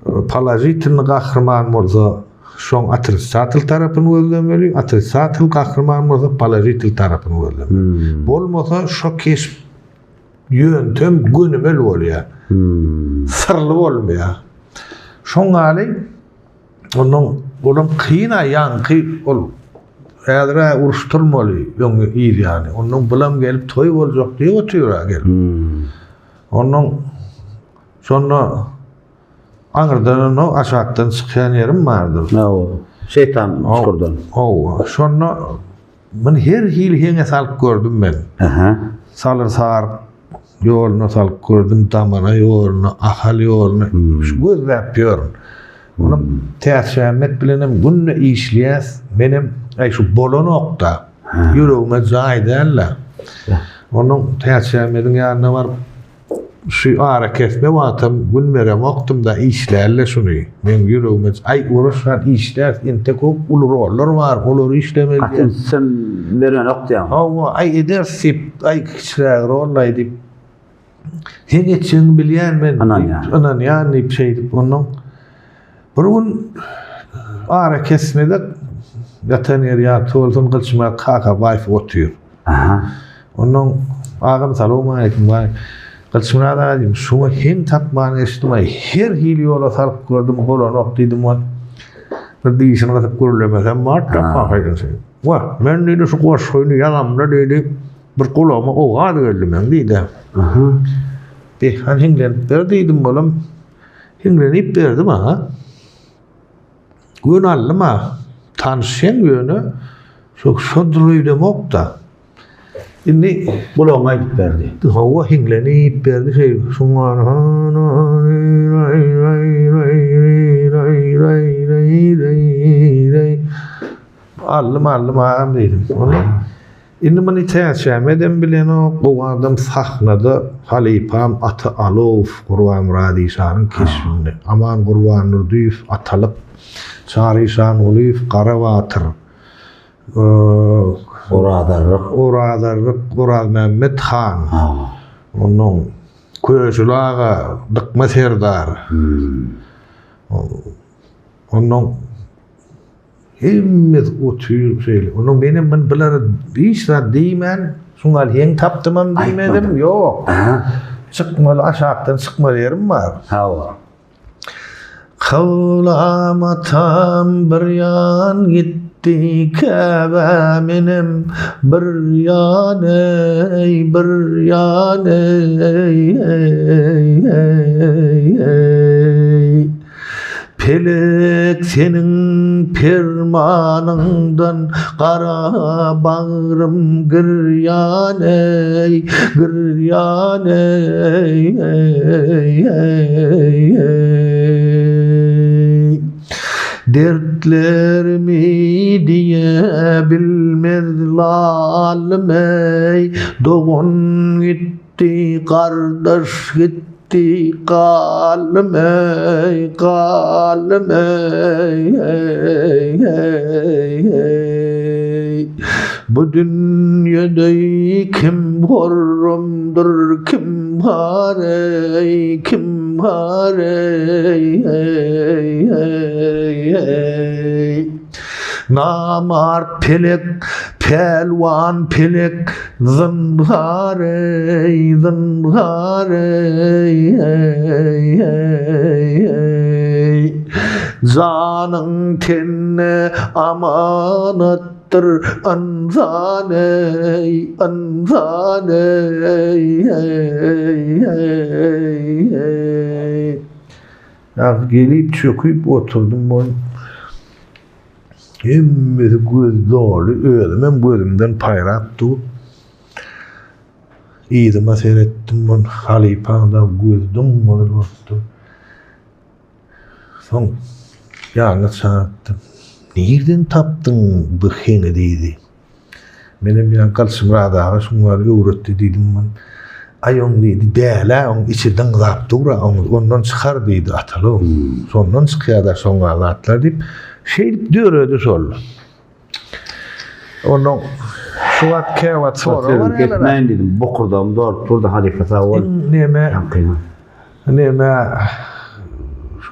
Položitelnyý gahryman bolsa, şoň otrisatel tarapyny gözlemeli, otrisatel gahryman bolsa, položitel tarapyny gözlemeli. Bolmasa, şo keşp ýöntem, gönümel bolýar. Syrly bolmaýar. Şoň ýaly, ondan olam kyn-a ýaňky ol häzir-ä uruş turmaly öňi yz ýany. Ondan bulam gelip toý boljak diýip otyr-a gelip. Ondan Şonda aňyrdan o aşakdan çykýan ýerim bardyr. Hawa. Şeýtan çukurdan. Hawa. Şonda men her hili heňe salyp gördüm men. Aha. Salyr saryk ýoluna salyp gördüm, damana ýoluna, Ahal ýoluna. Hmm. Şu gözläp ýörün. Onuň Täçmämmet bilen hem günde işleýäs. Menem aý şu bolanok-da. Ýüregime jaý däl-de. Onuň Täçmämmediň ýanyna baryp Şu arakesme wagtam gün beremokdym-da işläl-le şuny. Meň ýüregime aý uruş-han işläs entek o uly rollar bar olary işlemeli Gaty diýýän. ünsem berenok diýýäň. Hawa aý ederis diýip aý kiçiräk rollaý diýip. Seň etjegiňi bilýän men diýip Ynanýan. ynanýan diýip şeýdip onnoň bir gün arakesmede ýatan ýeri ýagty bolsun Gylyçmyrat Kakabaýew otyr. Aha. Ondan agam salowmaleýkim waý. Gylyçmyrat aga diýdim, şuňa heň tapman geçdim-aý. Her hili ýola salyp gördüm, bolanok diýdim. Ol bir dişini gysyp gürlemesem bar-da, pahyryň şeý. Wah, men diýdi şu goşgyny ýazamda diýdi, bir gulagyma owaz geldi meň diýdi. Aha. Dehhan hiňlenip ber diýdim, olam hiňlenip berdi maňa. Göni aldym-a. Tanyşýan ýöne şo şodur öýdemok-da. Indi gulagyňa aýdyp berdi. Hawa, hiňlenip berdi şeý. Şuňa Aldym, aldym agam diýdim. Onda Indi muny Täçämedem bilenok, gowy adam sahnada halypam Ata Alowow Gurbanmyrat işanyň keşbinde, Aman Gurbandurdyýew Atalyk, Çary Işangulyýew Gara batyr, Oraz Arryk, Oraz Arryk, Orazmämmet han, onnoň Köşüli aga, Dykma serdar, onnoň Hemmesi otyr şeýle. Ondan menem men bulara hiç zat diýmän, şuňa heň tapdymam diýmedim, ýok. Çykmaly aşakdan çykmaly ýerim bar. Hawa. Kyblam atam bir ýan gitdi, Käbä menem bir ýan eý, bir ýan eý, eý, eý, eý. Pelek seniň permanyňdan gara bagrym girýan eý, girýan eý, eý, eý, eý. Dertlerimi diýe bilmez lalym eý, dogan gitdi, gardaş gitdi. Gitdi galdym eý, galdym eý, eý, eý, eý. Bu dünýede kim horramdyr, kim har eý, kim har eý, eý, eý, eý. Namart pelek, pälwan pelek, zynhar eý, zynhar eý, eý, eý, eý. Janyň tende amanatdyr, ynsan eý, ynsan eý, eý, eý, eý. Ýa gelip çöküp oturdym ol. Hemmesi göz doly, özümem gözümden paýrap dur. Yzyma seretdim, ol halypaň-da gözi dym-gyzyl bolupdyr. Soň ýanyna çagyrtdym. Nirden tapdyň bu heňi diýdi. Menem ýa Galçymyrat aga şuň ýaly öwretdi diýdim. Aý oň diýdi, dälä oň içi dyňzap dur-a, oň ondan çykar diýdi Atalow. Şondan çykýar-da şoň ýaly zatlar diýip, şeýdip döredi şol. Ondan şu wagt käwagt sorag Sözümi kesmäýin diýdim. Bokurdagym dolup durdy halypa sag bol. Neme? Neme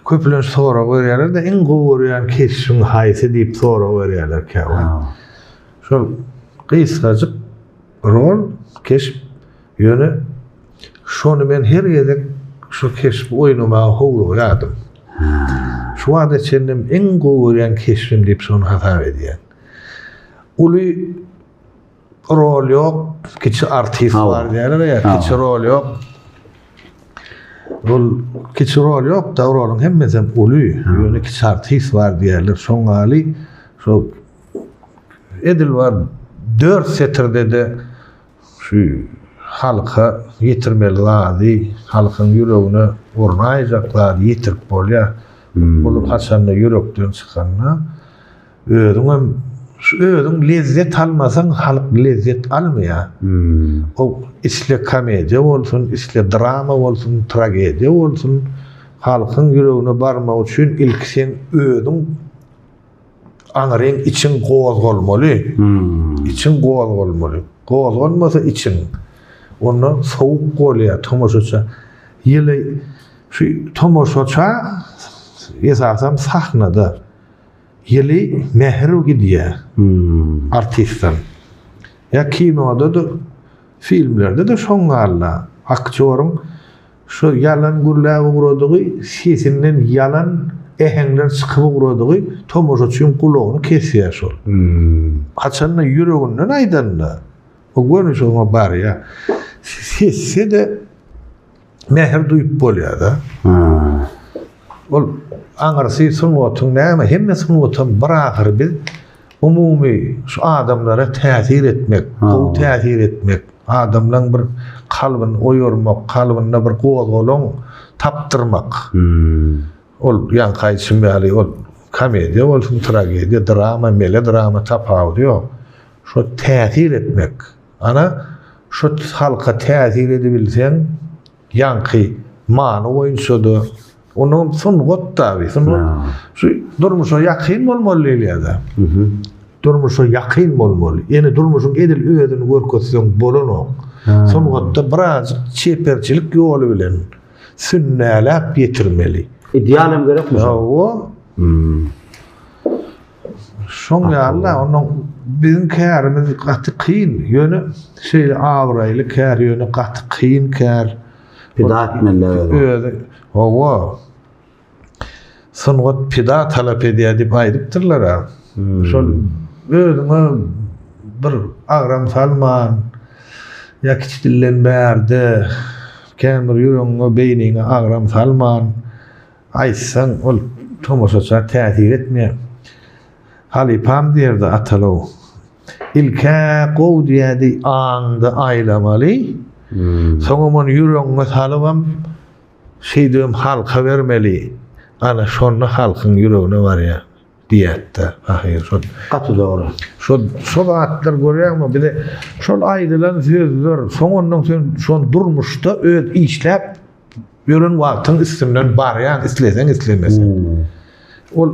köplenç sorag berýärler-de iň gowy görýän keşbiň haýsy diýip sorag berýärler käwagt. Şol gysgajyk rol, keşp ýöne şony men her gezek şu keşbi oýnamaga howlugýardym. Şu wagta çenlem iň gowy görýän keşbim diýip şony hasap edýän. Uly rol ýok, kiçi artist bar diýýärler ýa, kiçi rol ýok. Ol kiçi rol ýok da, roluň hemmesem uly, ýöne kiçi artist bar diýýärler. Şoň ýaly şo edil bar 4 setirde-de şu halka ýetirmeli zady, halkyň ýüregine ornaýjak zady ýetirip bolýar. Ol haçanda ýürekden çykanda Özüňem şu özüň lezzet almasaň halk lezzet almaýar. O isle komediýa bolsun, isle drama bolsun, tragediýa bolsun, halkyň ýüregine barmak üçin ilki seň özüň aňryň içiň gozgalmaly. Içiň gozgalmaly. Gozgalmasa içiň onda sowuk bolýar tomaşaça. Ýyly şu tomaşaça esasam sahnada Ýyly mähir gidýär artistden. Ýa kinoda-da, filmlerde-de şoň ýaly-da. Aktýoryň şo ýalan gürläp ugradygy, sesinden ýalan äheňler çykyp ugradygy tomaşaçyň gulagyny kesýär şol. Haçanda ýüreginden aýdanda, o göni şoňa barýar. Sesse-de mähir duýup bolýar-da. Ol aňyrsy sungatyň näme, hemme sungatam bir ahyry biz umumy şu adamlara täsir etmek, gowy täsir etmek, adamlaň bir kalbyny oýarmak, kalbynda bir gozgalaň tapdyrmak. Ol ýaňky aýdyşym ýaly ol komediýa bolsun, tragediýa, drama, melodrama tapawudy ýok. Şo täsir etmek. Ana, şu halka täsir edibilseň, ýaňky many boýunça-da, onuň sungat tabi, sungat şu durmuşa ýakyn bolmaly diýilýär-de. Durmuşa ýakyn bolmaly. Ýöne durmuşyň edil özüni görkezseň bolanok. Sungatda birazjyk çeperçilik ýoly bilen sünnäläp ýetirmeli. Ideal hem gerekmi? Hawa. Şoň ýaly-da, onnoň biziň kärimiz gaty kyn, ýöne şeýle abraýly kär, ýöne gaty kyn kär. Pida etmeli özüňi. Özi, hawa. Sungat pida talap edýär diýip aýdypdyrlar-a. Şol özüňe bir agram salman, ýa kiçi dilden bärde, kän bir ýüregiňe, beýniňe agram salman, Aýtsaň, ol tomaşaça täsir etmeýär. Halypam diýerdi Atalow. Ilk-ä gowy diýerdi, aňda aýlamaly. Soňam ony ýüregiňe salybam, şeýdibem halka bermeli. Ana, şonda halkyň ýüregine barýar diýerdi-de, ahyry şol. Gaty dogry. Şo, şo zatlar görýäňmi, bize şol aýdylan sözler, soň ondan sen şony durmuşda öz işläp Ýören wagtyň üstünden barýaň isleseň islemeseň. Ol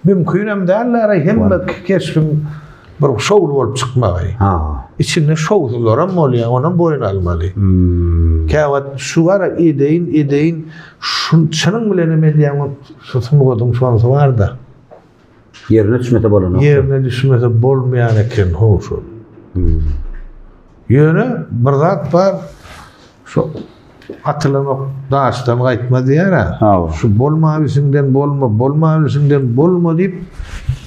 mümkinem däldir hemme keşbiň bir şowly bolup çykmagy. Içinde şowsuzlaram bolýar, onam boýun almaly. Käwagt şu bara edeýin, edeýin, şu çynyň bilenem edýäň, şu sungatyň şonsy bar-da. Ýerine düşmese bolanok. Ýerine düşmese bolmaýan eken how şol. Ýöne bir zat bar, şu atylan ok daşdan gaýtmaz diýýär-ä. Şu bolmabilşiňden bolma, bolmabilşiňden bolma diýip,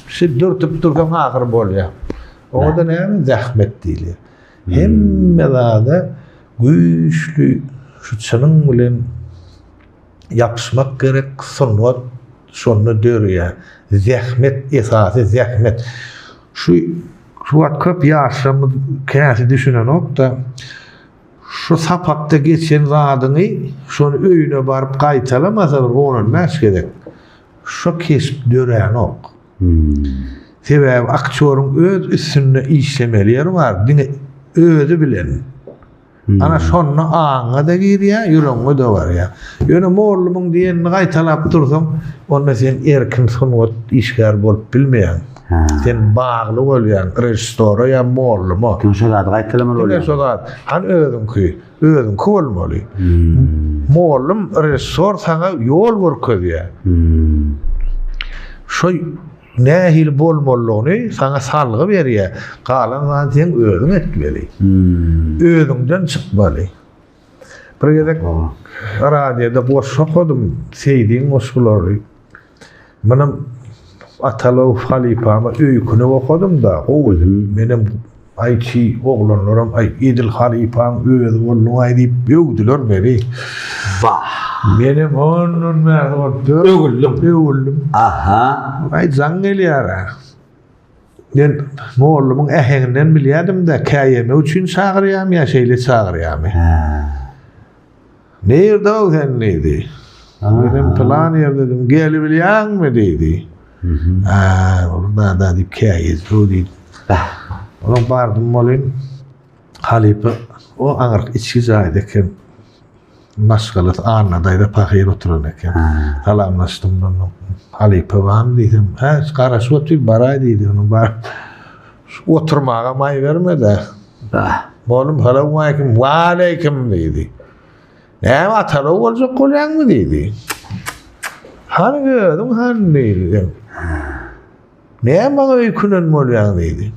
şu dürtüp dursaň ahyry bolýar. Oňa-da näme zähmet diýilýär. Hemme zada güýçli şu çynyň bilen. Ýapyşmak gerek, sungat şonda döreýär. Zähmet esasy zähmet. Şu şu wagt köp ýaşlarymyz käsi düşünenok-da. Şu sapakda geçen zadyňy şony öýüne baryp gaýtalamasa bir on-on bäş gezek şo keşp döränok. Sebäbi aktýoryň öz üstünde işlemeli ýeri bar, diňe özi bilen. Ana şonda aňyňa-da girýär, ýüregiňe-de barýar. Ýöne mollumyň diýenini gaýtalap dursaň, onda sen erkin sungat işgäri bolup bilmeýäň. Sen bagly bolýaň režissora ýa molluma. Diňe şo zady gaýtalamaly bolýaň. Diňe şo zat. Hany özüňki? Özüňki bolmaly. Mollum, režissor saňa ýol görkezýär. Şo Nähili bolmalydygyny saňa salgy berýär. Galan zady seň özüň etmeli. Özüňden çykmaly. Bir gezek radioda goşgy okadym, Seýdiň goşgulary. Munam Atalow halypama öýkünip okadym-da, gowy. Menem Aý çi oglanlaram aý edil halypaň özi bolduňaý diýip öwdüler meni. Wah. Menem ondan bäri bolup Öwüldim. Öwüldim. Aha. Aý jaň gelýär-ä. Men mollumyň äheňinden bilýärdim-de, käýemek üçin çagyrýarmy ýa şeýle çagyrýarmy. Hä. Nirde-ow sen diýdi. Menem pylan ýerde diýdim. Gelibilýäňmi diýdi. Hä, ol da-da diýip käýedi-ow diýdi. Onuň bardym welin, halypa o aňyrky içki jaýda eken. Maşgalasy Anna daýza pahyr oturan eken. Salamlaşdym ondan. Halypa barmy diýsem, hä, garaşyp otyr, baraý diýdi. Onuň baryp oturmaga maý bermedi. Oglum, salowmaleýkim, waleýkim diýdi. Näme atalow boljak bolýaňmy diýdi. Hany özüň hany diýdi. Näme maňa öýkünen bolýaň diýdi.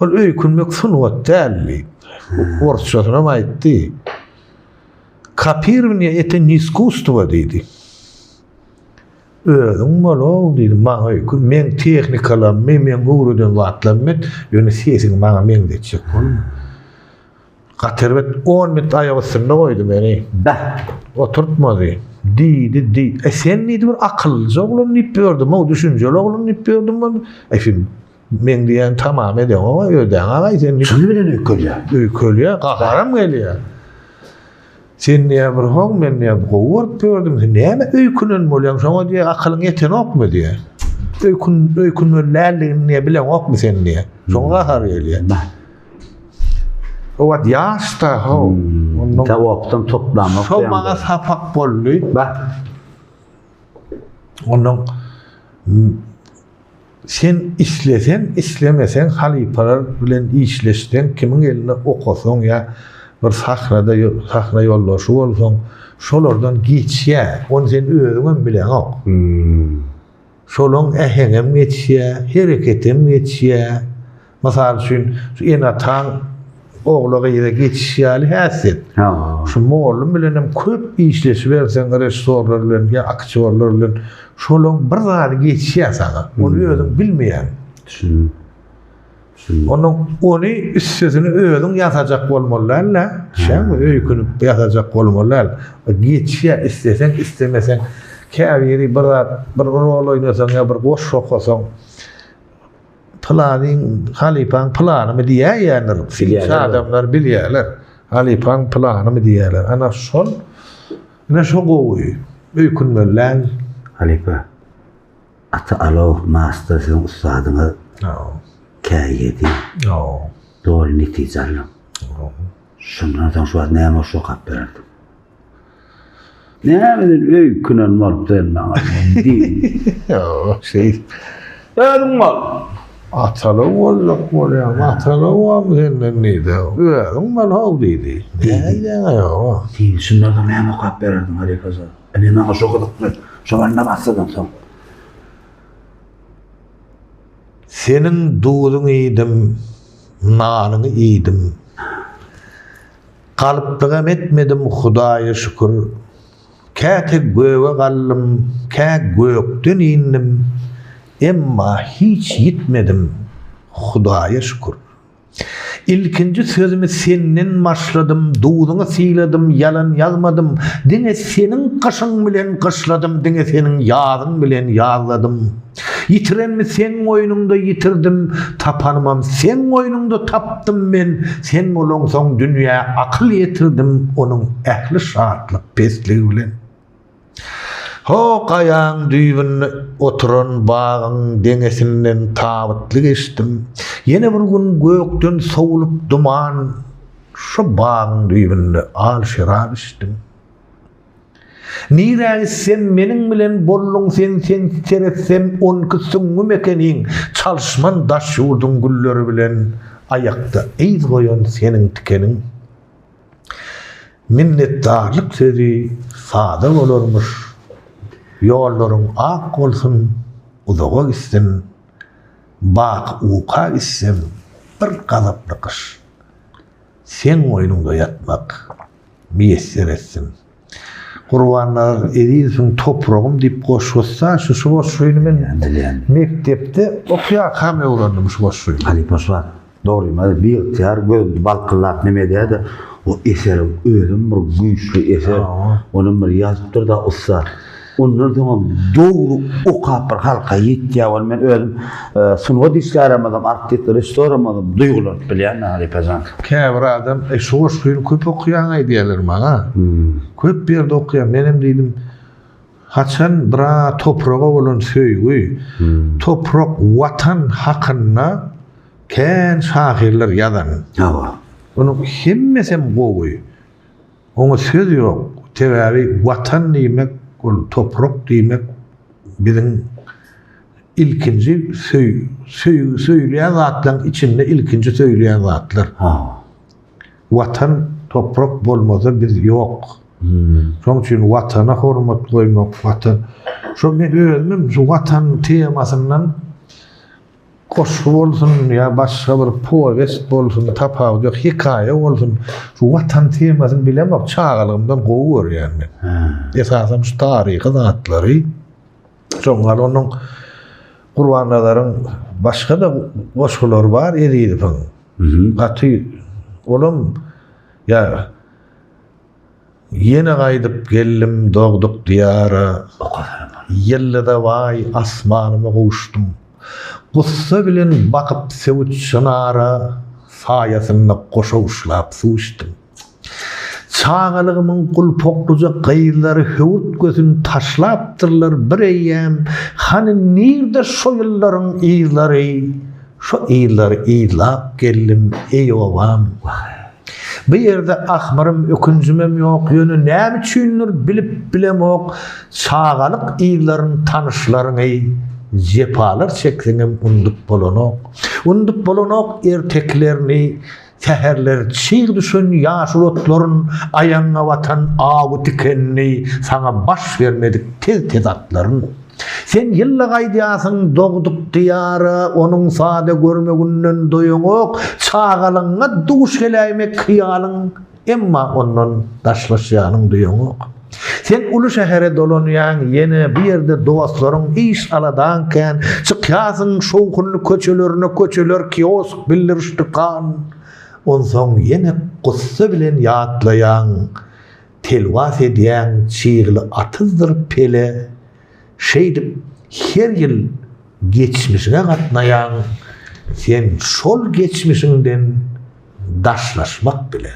Ol öýkünmek sungat däl diýip. Orsçasynam aýtdy. Kopirowaniýe ete ne iskusstwo diýdi. Özüň bol-ow diýdi, maňa öýkün, meň tehnikalarymy, meň öwreden zatlarymy et, ýöne sesiňi maňa meňzetjek bolma. Gaty erbet on minut aýak üstünde goýdy meni. Bäh! Oturtmady. Diýdi, diý. E sen diýdi bir akyllyja oglan diýip ýördüm-ow, düşünjeli oglan diýip ýördüm. E sen Meň diýýän tamam edeňok-a, ödäň-agaý sen diýip. Çyny bilen öýkelýär. Öýkelýär, gaharam gelýär. Sen diýýär bir how, men diýýär gowy görüp ýördüm, sen näme öýkünen bolýaň, şoňa diýýär akylyň ýetenokmy diýýär. Öýkün, öýkünmeli däldigini diýýär bileňokmy sen diýýär. Şoňa gahar gelýär. O wagt ýaş-da how. Ondan Tawapdan toplanmak. Şo maňa sapak boldy. Bak. Ondan Sen isleseň, islemeseň halypalar bilen işleşseň, kimiň elinde okasaň ýa bir sahnada sahna ýoldaşy bolsaň, şolardan geçýär. Ony sen özüňem bileňok. Şolaň äheňem geçýär, hereketem geçýär. Mysal üçin, şu ene-ataň ogla-gyza geçişi ýaly häsiýet. Şu mugallym bilen hem köp işleşiberseň, režissýorlar bilen ýa aktýorlar bilen, şolaň bir zady geçýär saňa. Ony özüň bilmeýäň. Düşündim. Düşündim. Onuň ony üstesine özüň ýasajak bolmaly däl-de, düşýäňmi? Öýkünip ýasajak bolmaly däl. Geçýär, isleseň, islemeseň. Käbiri bir zat, bir rol oýnasaň ýa bir goşgy okasaň, Pylanyň, halypaň pylanymy diýäýýändir. Synçy adamlar bilýärler. Halypaň pylanymy diýýärler. Ana şol, ine şo gowy. Öýkünmeli däl. Halypa, Ata Alow master siziň ussadyňyz. Käýedi. Doly netije aldyň. Şundan soň şu wagt näme goşgy okap bererdiň? Nämeden öýkünen bolup sen maňa diý. Ýok, şeýdip. Özüň bol. Atalyk boljak bolýaň, atalyk bam senden diýdi. Özüň bol how diýdi. Nädýäň ýok. Diý, şundan soň näme okap bererdiň halypajan? Ine maňa şo gyzykly. Şo banda bassadan soň. Seniň duzuňy iýdim, nanyňy iýdim. Galyplygam etmedim Hudaýa şükür. Käte göge galdym, kä gökden indim, Emma hiç ýitmedim Hudaýa şükür. Ilkinji sözümi senden başladym, Duzuňy syladym, ýalan ýazmadym, Diňe seniň gyşyň bilen gyşladym, Diňe seniň ýazyň bilen ýazladym. Ýitirenimi seň goýnuňda ýitirdim, Tapanymam seň goýnuňda tapdym men, Sen bolaňsoň dünýä akyl ýetirdim, Onuň ähli şatlyk pesligi bilen. Ho gaýaň düýbünde oturan bagyň deňesinden tabytly geçdim. Ýene bir gün gökden sowulyp duman, Şo bagyň düýbünde al şerap içdim. Nirä gitsem meniň bilen bolduň sen sen seretsem onki süňňüm ekeniň çalyşman daş ýurduň gülleri bilen aýakda yz goýan seniň tikeniň. Minnetdarlyk sözi sada bolarmyş ýollaryň ak bolsun uzaga gitsin baky uka gitsem bir gazaply gyş seň goýnuňda ýatmak miýesser etsin. Gurbannazar Ezizowyň Topragym diýip goşgusy şu şu goşgyny men mekdepde okýarkam öwrendim şu goşgyny. Halypa şu wagt dogrymy aýt biygtyýar gözümdi balkyldap neme edýärdi o eseriň özem bir güýçli eser onam bir ýazypdyrda ussat. Ondan soňam dogry okap bir halka ýetýär. Ony men özüm sungat işgärem bolsam, artist, režissýoram bolsam duýgulanyp bilýän halypa jan. Käbir adam, Eý, şu goşgyny köp okýaň-aý diýýärler maňa. Köp ýerde okýan. Menem diýdim, haçan bir-a topraga bolan söýgi, toprak, Watan hakynda kän şahyrlar ýazan. Hawa. Onuň hemmesem gowy. Oňa söz ýok. Sebäbi Watan diýmek, ol toprak diýmek biziň ilkinji söý, söý, söýülýän zatlaryň içinde ilkinji söýülýän zatlar. Watan, toprak bolmasa biz ýok. Şonuň üçin Watana hormat goýmak, Watan. Şo men özümem şu Watan temasyndan Goşgy bolsun ýa başga bir powest bolsun, tapawudy ýok, hekaýa bolsun, şu Watan temasyny bilemok, çagalygymdan gowy görýän men. Esasam şu taryhy zatlary. Şoň ýaly onuň Gurbannazaryň başga-da goşgulary bar Ezizowyň. Gaty olam ýa Ýene gaýdyp geldim dogduk diýara, Ýyldyza baý asmanyma gowuşdym. Gussa bilen bakyp söwüt çynara, Saýasynda goşa uşlap suw içdim. Çagalygymyň gulpaklyja gyzlary Höwürtgesini taşlapdyrlar bir eýýäm, Hany nirde şo ýyllaryň yzlary, Şo yzlary yzlap geldim, eý obam. Bu ýerde ahmyrym, ökünjimem ýok, ýöne näme üçindir bilip bilemok, çagalyk yzlaryň tanyşlaryňy jepalar çekseňem undup bolanok. Undup bolanok ertekilerini, säherler çyg düşen ýaşyl otlaryn, aýagyňa batan awy tikenini, saňa baş bermedik tez-tez atlaryn. Sen ýylda gaýdýarsyň dogduk diýara, Onuň sada görmeginden doýaňok, Çagalygyňa duş geläýmek hyýalyň, Emma ondan daşlaşýanyň duýaňok. Sen uly şähere dolanýaň ýene, Bu ýerde dostlaryň, iş-aladaň kän, Çykýarsyň şowhunly köçelerine, Köçeler kiosk, bildiriş dükan. Onsoň ýene gussa bilen ýatlaýaň, Telwas edýäň çygly atyzdyr pele, Şeýdip her ýyl geçmişiňe gatnaýaň, Sen şol geçmişiňden daşlaşmak bile.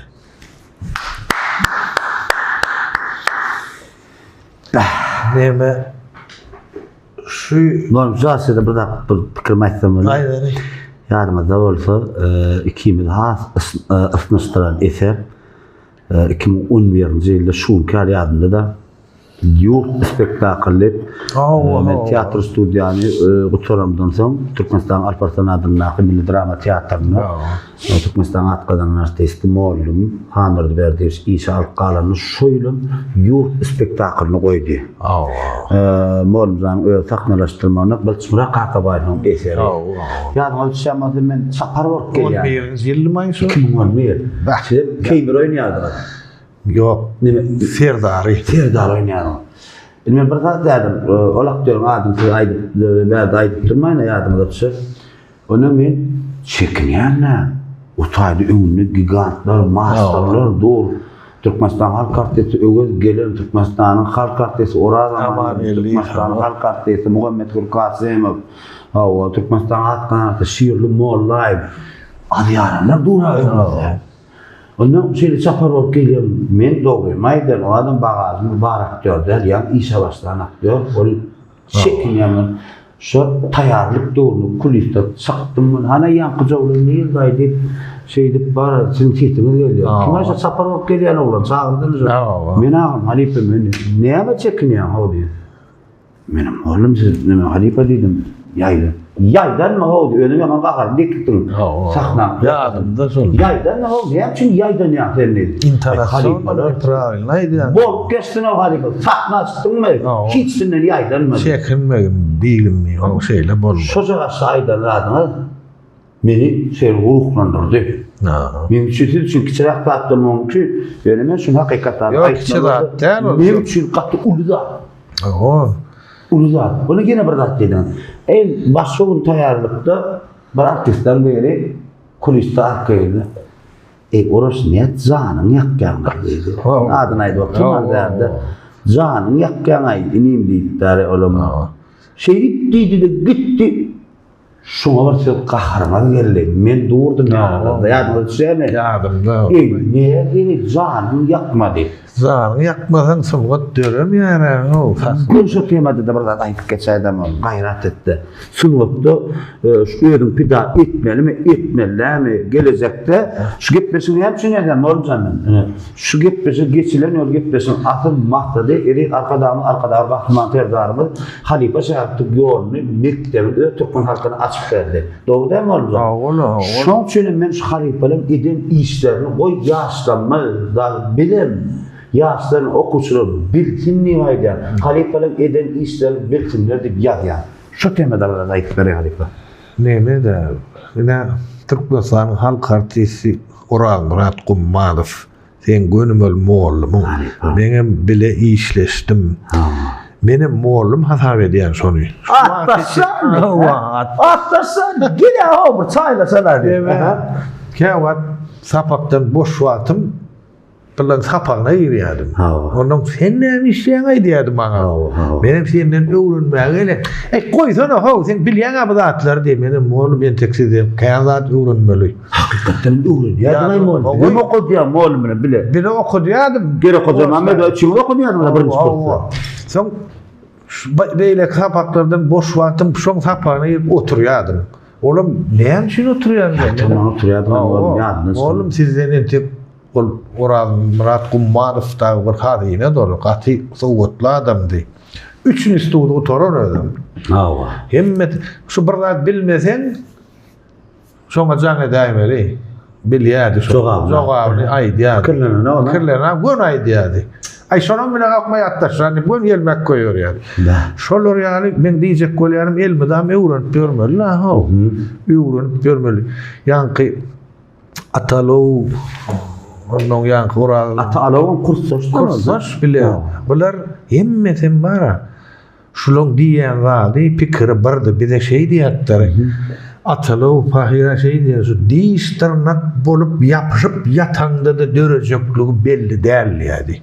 Neme şu Bolmuşa size bir zat bir pikirimi aýtsam bolýar. Aýdary. Ýadyňyzda bolsa, ikimizi has ysnyşdyran eser 2011-nji ýylda şu günki ýaly ýadymda-da Ýurt spektakly diýip, men teatr studiýany gutaramdan soň Türkmenistanyň Alparslan adyndaky Milli drama teatrynda Türkmenistanyň at gazanan artisti mollum Handurdy Berdiýewiç işe alyp galanda şo ýylam Ýurt spektaklyny goýdy. Mollumjanyň özi sahnalaşdyrmagynda Gylyçmyrat Kakabaýewiň eseri. Ýadyňyza düşýän bolsa men çapar bolup gelýän. 11-nji ýylmy şo? 2011. Siz Keýmir oýnaýardyňyz. Ýok. Neme? Serdary. Serdar oýnaýardyňyz. Indi men bir zat diýdim. Ol aktýoryň adyny size aýdyp, bärde aýdyp durmaýyn, ýadyňyza düşer. Onda men çekinýän-dä. O taýda öňünde gigantlar, masterlar dur. Türkmenistanyň halk artisti Öwez Gelen, Türkmenistanyň halk artisti Oraz Amangeldi, Türkmenistanyň halk artisti Muhammetguly Kasymow, hawa, Türkmenistanyň halk artisti Şirli Mollaýew. Az ýaranlar dur-a öňümizde. Ondan şeýle çapar bolup gelýän, men dogrymy aýdan, o adam bagažyny bar aktýor däl, ýaňy işe başlan aktýor. Ol Çekinýän men. Şo taýýarlyk döwründe kulisde çykdym men. Hana ýaňky jowlan nirde-aý diýip, şeýdip bar, siziň sesiňiz gelýär. Kim-aý şo çapar bolup gelýän oglan, çagyrdyň şo. Men agam, halypa men. Näme çekinýäň-how diýip. Menem, oglum siz neme halypa diýdim. Ýaýdan. Ýaýdanma-how diýip, özüň ýaman gaharyny dikipdiň. Sahna. Ýadymda şol. Ýaýdanma-how, näme üçin ýaýdanýaň sen diýdi. Intonasion nepravilno aýdýaň. Bolup geçsin-ow halypa, sahna çykdyňmy, hiç senden ýaýdanma diýdi. Çekinmegin diýgin diýip, ol şeýle bolmaly. Şojagaz aýdan zadyňyz meni şeýle ruhlandyrdy. Meň üçin siz üçin kiçiräk zat bolmagy mümkin, ýöne men şuny hakykatdan Ýok, kiçi zat däl ol. Meň üçin gaty uly zat. Hawa. Uly zat. Ony ýene bir zat diýdiňiz. Eý, başga gün taýýarlykda bir artistleň biri kulisde arka geldi. Eý, Oraş, näet janyňy ýakýaň-aý diýdi. Adyny aýdyp oturman bärde. Janyňy ýakýaň-aý, inim diýip bäri olam. Şeýdip diýdi-de gitdi. Şoňa bir söz gaharyňyz geldi. Men durdum ýanyňyzda. Ýadyňyza düşýärmi? Ýadymda. Eý, nähili janyňy ýakma diýip. Janyňy ýakmasaň sungat döremeýär-ä-ow. Gel şu temada-da bir zat aýdyp geçäýdem, gaýrat et-de. Sungatda şu özüňi pida etmelimi, etmeli dälmi? Gelejekde şu gepleşigi näme üçin edýän Nurjan men? Ine, şu gepleşik geçilen ýol gepleşigiň asyl maksady Eziz Arkadagymyz, Arkadagly Gahryman Serdarymyz halypa şägirtlik ýoluny, mekdebini öz türkmen halkyna açyp berdi. Dogry dälmi Nurjan? Dogry. Şoň üçin hem men şu halypalaryň eden işlerini goý ýaşlarymyz dagy bilen ýaşlar, okuwçylar bilsin diýip aýdýan. Halypalaryň eden işlerini bilsinler diýip ýazýan. Şu temada biraz aýdyp beräý halypa. Neme-dä, ine, Türkmenistanyň halk artisti Orazmyrat Gummadow, seň gönümel mollumyň. Meňem bile işleşdim. Menem mollum hasap edýän şony. Atdaşsan! Atdaşsan! Gel-ä-how bir çaýlaşaly diýip. Käwagt sapakdan boş wagtym Gyzlaryň sapagyna girýärdim. Ondan sen näme işleýäň-aý diýýärdi maňa. Menem senden öwrenmäge gelen. Eý, goýsana how, sen bilýäň-ä bu zatlary diýip. Menem mugallym entek sizden kän zat öwrenmeli. Hakykatdan öwrenýärdiň-aý mugallym. Bizem okadýaň mugallym bilen bile. Bile okadýardym. Gerek hojam Ahmet üçüňiz okadýardyňyz birinji kursda. Soň beýleki sapaklardan boş wagtym şoň sapagyna girip oturýardym. Olam näme üçin oturýaň diýýär. Tamam oturýardym mugallym ýadyndan çykdy. Mugallym sizden entek Ol Orazmyrat Gummanow dagy bir hazyna doly, gaty sowatly adamdy. Üç instituty gutaran özem. Hawa. Hemme şu bir zat bilmeseň şoňa jaň edäýmeli. Bilýärdi şo. Jogabyny. Jogabyny aýdýardy. Pikirlenene ona. Pikirlenene göni aýdýardy. Aý şonam bilen akma ýatdaşlar diýip göni ýelmäk goýberýärdi. Şolar ýaly men diýjek bolýanym elmydam öwrenip ýörmeli-la how. Öwrenip ýörmeli. Ýaňky Atalow ondan ýaňky Oraz Ata Alowam kursdaş. Kursdaş bile. Bular hemmesem bara. Şulaň diýýän zady, pikiri birdi. Bize şeý diýýärdiler. Atalow pahyra şeý diýýär, şu diş dyrnak bolup ýapyşyp ýataňda-da dörejekligi belli däl diýýärdi.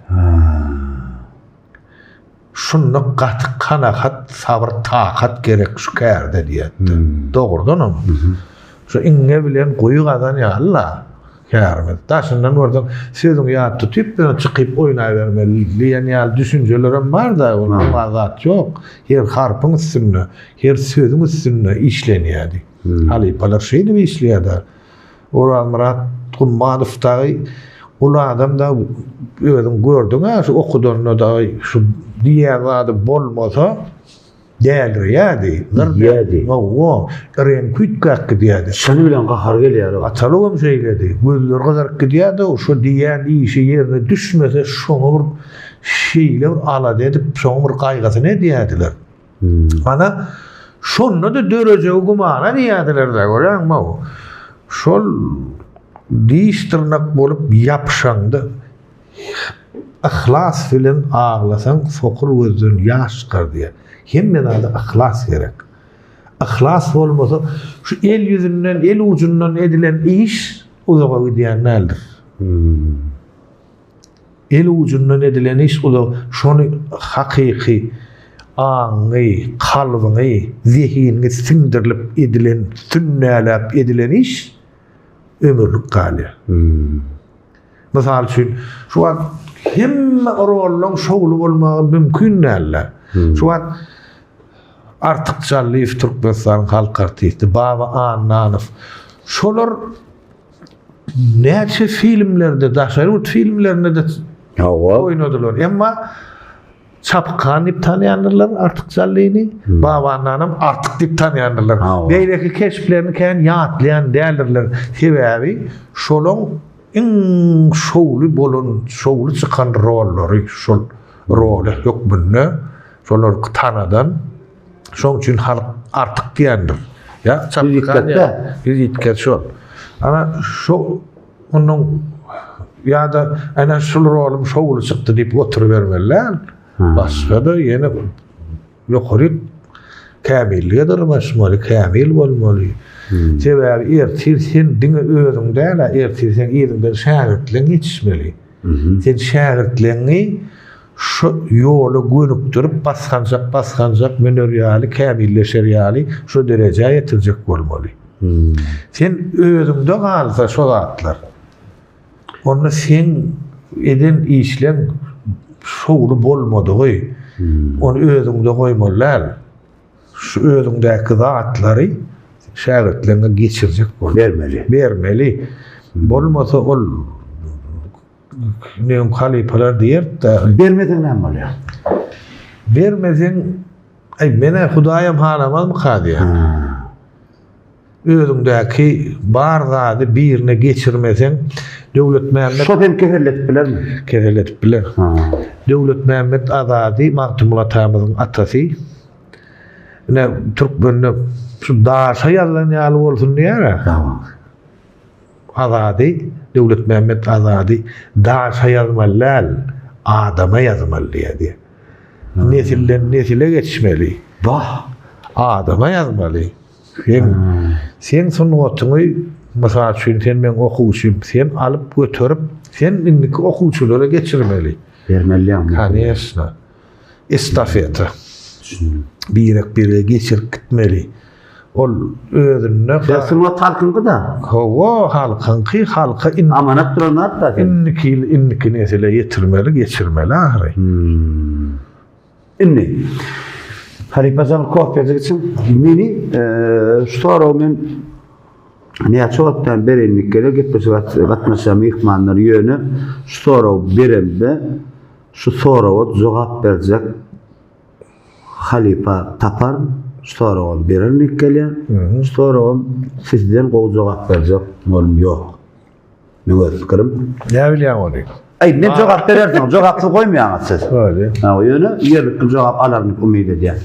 Şunda gaty kanagat, sabyr, takat gerek şu kärde diýýärdi. Dogrudanam. Şu iňňe bilen guýy gazan ýaly-la kärimiz. Daşyndan görseň, sözüňi ýat tutyp, ýöne çykyp oýnabermeli diýen ýaly düşünjelerem bar-da, ol oňa zat ýok. Her harpyň üstünde, her sözüň üstünde işlenýärdi. Halypalar şeýdip işleýärdi. Orazmyrat Gummanow dagy uly adam da özüň gördüň-ä şu okudanda dagy şu diýýän zady bolmasa dälirýärdi. Diýýärdi. Hawa, reňki üýtgäp gidýärdi. Şony bilen gahary gelýär. Atalygam şeýledi. Gözleri gyzaryp gidýärdi, şo diýýän işi ýerine düşmese şoňa bir şeýle bir alada edip, şoň bir gaýgysyny edýärdiler. Ana, şonda-da dörejegi gümana diýýärdiler-dä, görýäňmi? Şol diş-dyrnak bolup ýapyşaňda, yhlas bilen aglasaň, sokur gözden ýaş çykar diýýär. Hemme zada yhlas gerek. Yhlas bolmasa, şu el ýüzünden, el ujundan edilen iş. uzaga gidýän däldir. El ujundan edilen iş uzak, şony hakyky aňyňy, kalbyňy, zehiniňi siňdirilip edilen, sünnäläp edilen iş ömürlik galýar. Mysal üçin, şu wagt hemme rollaň şowly bolmagy mümkin däldi. Şu wagt Artyk Jallyýew Türkmenistanyň halk artisti, Baba Annanow şolar näçe filmlerde, daşary ýurt filmlerinde-de oýnadylar. Emma Çapyk han diýip tanýandyrlar Artyk Jallyny, Baba Annanam Artyk diýip tanýandyrlar. Beýleki keşplerini kän ýatlaýan däldirler. Sebäbi şolaň iň şowly bolan, şowly çykan rollary şol roly hökmünde şolar tanadan. Şoň üçin halk Artyk diýendir. Ýa Çapyk han ýa Ýigitkä şol. Ana şo ondan ýa-da ana şul rolum şowly çykdy diýip oturybermeli däl. Başga-da ýene ýokary kämillige dyrmaşmaly, kämil bolmaly. Sebäbi ertir sen diňe özüň däl-ä, ertir seň yzyňdan şägirtleň ýetişmeli. Sen şägirtleňi şu ýola gönükdirip, basgançak-basgançak müner ýaly, kämilleşer ýaly şu derejä ýetirjek bolmaly. Sen özüňde galsa şo zatlar, onda seň eden işleň şowly bolmadygy, ony özüňde goýmaly däl. Şu özüňdäki zatlary şägirtlerine geçirjek bol. Bermeli. Bermeli. Bolmasa ol neň halypalar diýerdi-de. Bermeseň näme bolýar? Bermeseň, aý men-ä Hudaýam halamazmyka diýýär. Özüňdäki bar zady birine geçirmeseň, Döwletmämmet... Şo seni keselletip bilermi? Keselletip biler. Döwletmämmet Azady Magtymguly atamyzyň atasy. Ine, türkmende şu daşa ýazylan ýaly bolsun diýýär-ä. Azady, Döwletmämmet Azady daşa ýazmaly däl, adama ýazmaly diýýär diýýär. Nesilden nesile geçmeli. Wah! Adama ýazmaly. Sen, seň sungatyňy, mysal üçin, sen meň okuwçym, sen alyp göterip, sen indiki okuwçylara geçirmeli. Bermeli ýagny. Koneçno. Estafeta. Birek-birege geçirip gitmeli. Ol özünde... Sen sungat halkyňky-da. Hawa, halkyňky, halka indi... Amanat duran zat-da sen. Indiki ýyl, indiki nesile ýetirmeli, geçirmeli ahyry. Indi, halypa jan kofejik içiň. Meni şu soragy men näçe wagtdan berenlik gerek gepleşige gatnaşýan myhmanlar ýöne şu soragy beremde şu soraga jogap berjek halypa taparyn, şu soragam bererin diýip gelýän. Şu soragam sizden gowy jogap berjek mugallym ýok. Meň öz pikirim. Näme bilýäň ony? Aý, men jogap berersiň, jogapsyz goýmaýaňyz siz. Öyle. Ha, ýöne ýerlikli jogap alaryn diýip umyt edýän.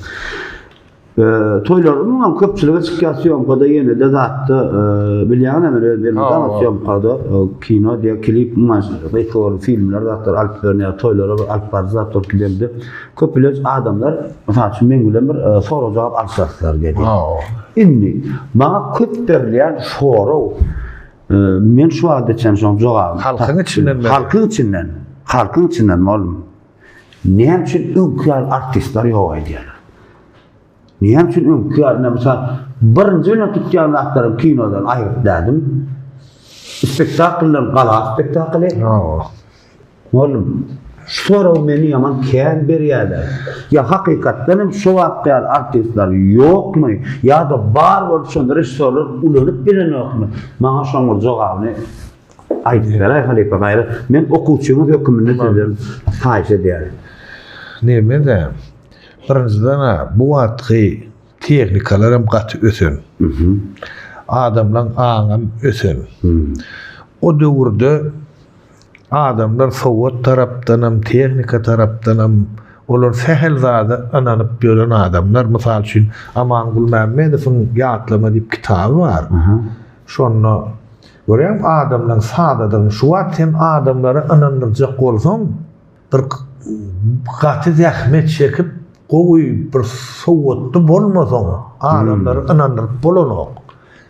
Toýlar umuman köpçülige çykýar sýomkada ýene-de zatda bilýäňiz men öz elmydama sýomkada kino diýe klip umuman gysga bolan filmler zatlar alyp berýär toýlara bir alyp baryjy zat bolup gidende köplenç adamlar mysal üçin meň bilen bir sorag jogap alyşaslar gelýär. Indi maňa köp berilýän sorag men şu wagta çenli şoň jogabyny Halkyň içinden Halkyň içinden. Halkyň içinden mugallym. Näme üçin öňki ýaly artistler ýok aýdýarlar? Näme üçin öňki ýaly, ine mysal, birinji bilen tutýan zatlarym kinodan aýryp dädim. Spektakldan gala spektakly. Hawa. Mugallym, şu soragy meni ýaman kän berýärler. Ýa hakykatdan hem şu wagtky ýaly artistler ýokmy? Ýa-da bar bolup şony režissýorlar ulanyp bilenokmy? Maňa şoň bir jogabyny Aýdyp beräý halypa gaýrat. Men okuwçyňyz höküminde sizden haýyş edýärin. Neme-de, birinjiden-ä bu wagtky tehnikalar hem gaty ösen. Adamlaň aňam ösen. O döwürde adamlar sowat tarapdanam, tehnika tarapdanam olar sähel zada ynanyp ýören adamlar. Mysal üçin, Aman Gulmämmedowyň Ýatlama diýip kitaby bar. Şonda Görýäňmi adamlaň sadadygyny şu wagt sen adamlara ynandyrjak bolsaň bir gaty zähmet çekip gowy bir sowatly bolmasaň adamlary ynandyryp bolanok.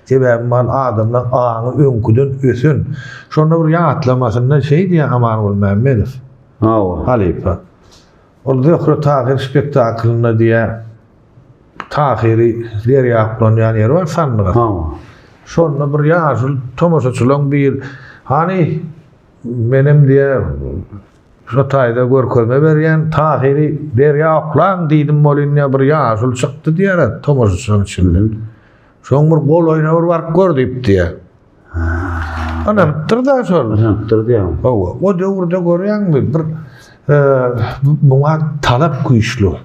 Sebäbi mal adamlaň aňy öňküden ösen. Şonda bir ýatlamasynda şeý diýýär Aman Gulmämmedow. Hawa. Halypa. Ol Zöhre Tahyr spektaklynda diýýär, Tahyry derýa oklanýan ýeri bar sandyga. Hawa. Şonda bir ýaşuly tomaşaçylaň biri, Hany, menem diýýär, şo taýda görkezme berýän, Tahyry derýa oklaň diýdim welin diýýär, bir ýaşuly çykdy diýýär, tomaşaçylaň içinden. Şoň bir golaýyna bir baryp gör diýip diýýär. Ynanypdyr-da şol. Ynanypdyr diýýär. Hawa, o döwürde görýäňmi, bir muňa talap güýçli.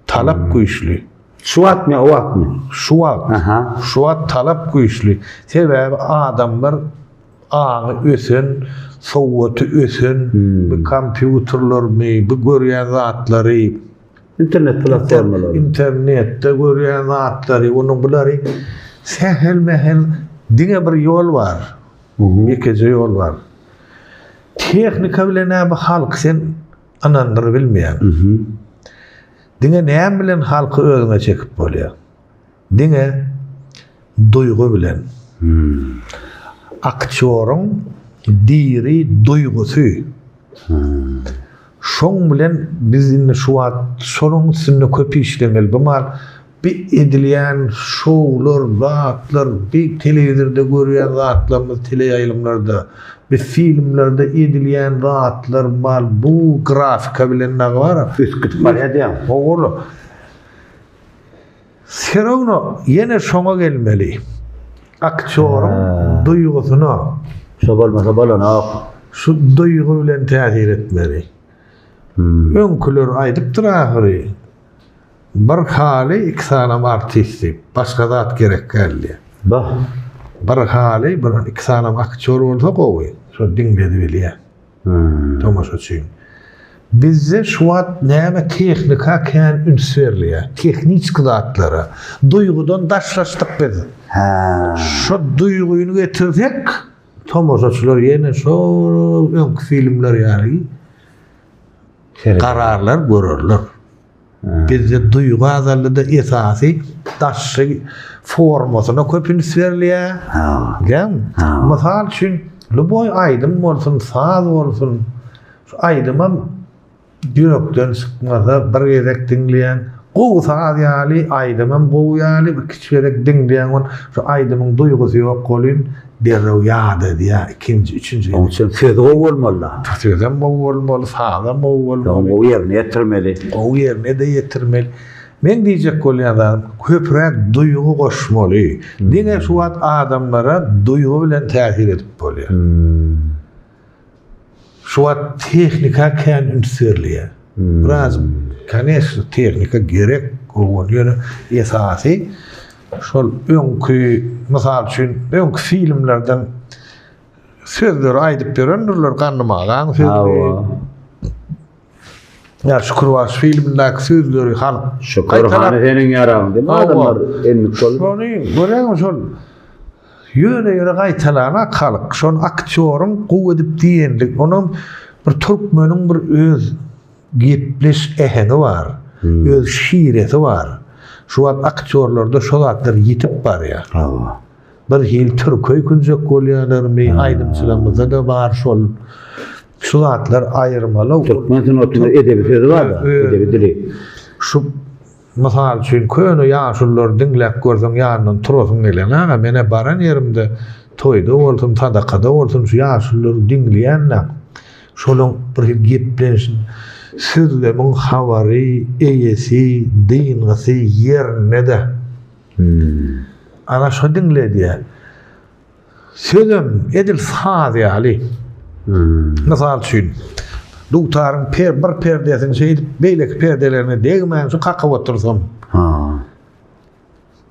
Talap güýçli. Şu wagtmy, o wagtmy? Şu wagt. Aha. Şu wagt talap güýçli. Sebäbi adamlar aňy ösen, sowaty ösen, bu kompýuterlermi, bu görýän zatlary, Internet platformalary. Internetde görýän zatlary, onuň bulary sähel-mähel diňe bir ýol bar. Ýekeje ýol bar. Tehnika bilen näme halky sen ynandyryp bilmeýäň. Diňe näme bilen halky özüňe çekip bolýar? Diňe duýgy bilen. Aktýoryň diri duýgusy. Şoň bilen biz indi şu wagt şonuň üstünde köp işlemeli. Bu mal bi edilýän şowlar, zatlar, bi telewizorda görýän zatlarymyz teleýaýlymlarda, bi filmlerde edilýän zatlar mal bu grafika bilen dagy bar. Üsgüdip barýar diýýäň. Hawa. Serowno ýene şoňa gelmeli. Aktýoryň duýgusyna. Şo bolmasa bolanok. Şu duýgy bilen täsir etmeli. Öňküler aýdypdyr ahyry, Bir haly, iki sanam artist diýip. Başga zat gerek däl diýip. Bah. Bir haly, bir iki sanam aktýor bolsa gowy. Şo diňledibilýär. Tomaşaçyň. Bizde şu wagt näme tehnika kän üns berilýär. Tehniçki zatlara. Duýgudan daşlaşdyk biz. Hä. Şo duýgyny getirsek, tomaşaçylar ýene şo öňki filmler ýaly gararlar, görerler. Bizde duýgy azaldy-da esasy daşky formasyna köp üns berilýär. Bilýäňmi? Mysal üçin, lýuboý aýdym bolsun, saz bolsun, şu aýdymam ýürekden çykmasa bir gezek diňleýäň. Gowy saz ýaly, aýdymam gowy ýaly, bir kiçi gezek diňleýäň ony, şu aýdymyň duýgusy ýok welin, derrew ýadadýar, ikinji, üçünji gezek. Onuň üçin sözi gowy bolmaly-da. Sözem gowy bolmaly, sazam gowy bolmaly. Gowy ýerine ýetirmeli. Gowy ýerine-de ýetirmeli. Meň diýjek bolýan zadym, köpräk duýgy goşmaly. Diňe şu wagt adamlara duýgy bilen täsir edip bolýar. Şu wagt tehnika kän üns berilýär. Biraz, koneçno, tehnika gerek, gowy, ýöne esasy şol öňki, mysal üçin, öňki filmlerden sözleri aýdyp ýörendirler, Gandym agaň sözleri. Hawa. Ýa Şükür bagşy filmindäki sözleri halk Şükür hany seniň ýaragyň diýip adamlar endik boldy. Şony göräýiň şol ýöne ýere gaýtalanak halk. Şony aktýoryň gowy edip diýenlik. Onam bir türkmeniň bir öz gepleş äheňi bar. Öz şiresi bar. Şu wagt aktýorlarda şo zatlar ýitip barýar. Hawa. Bir hili türke öýkünjek bolýarlarmy, aýdymçylarymyzda-da bar şol. Şu zatlar aýyrmaly. Türkmen sungatynda edebi sözi bar-da, edebi dili. Şu mysal üçin köne ýaşululary diňläp görseň ýanyndan turasyň gelen aga menä baran ýerimde toýda bolsun sadakada bolsun şu ýaşululary diňleýän-de şolaň bir hili geplenişini sözlemiň habary eýesi dyngysy ýerinde-de. Ana şo diňledýär. Sözem edil saz ýaly. Mysal üçin, dutaryň per bir perdesini şeýdip beýleki perdelerine degmän şu kakyp otursam. Ha.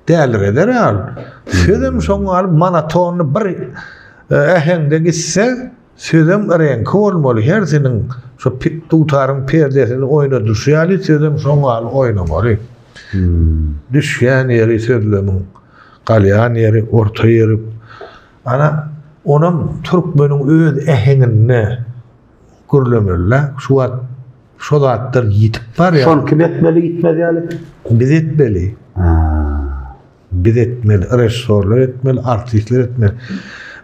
Dälireder ýaly. Sözem şoň ýaly monotonny bir e, äheňde gitse, sözem reňki bolmaly. Hersiniň şu dutaryň perdesini oýnadyşy ýaly sözem şoň ýaly oýnamaly. Düşýän ýeri sözlemiň galýan ýeri, orta ýeri. Ana, onam türkmeniň öz äheňinde gürlemeli-dä. Şu wagt şo zatlar ýitip barýar. Şony kim etmeli ýitmez ýaly? Biz etmeli. Ha. Biz etmeli, režissýorlar etmeli, artistler etmeli.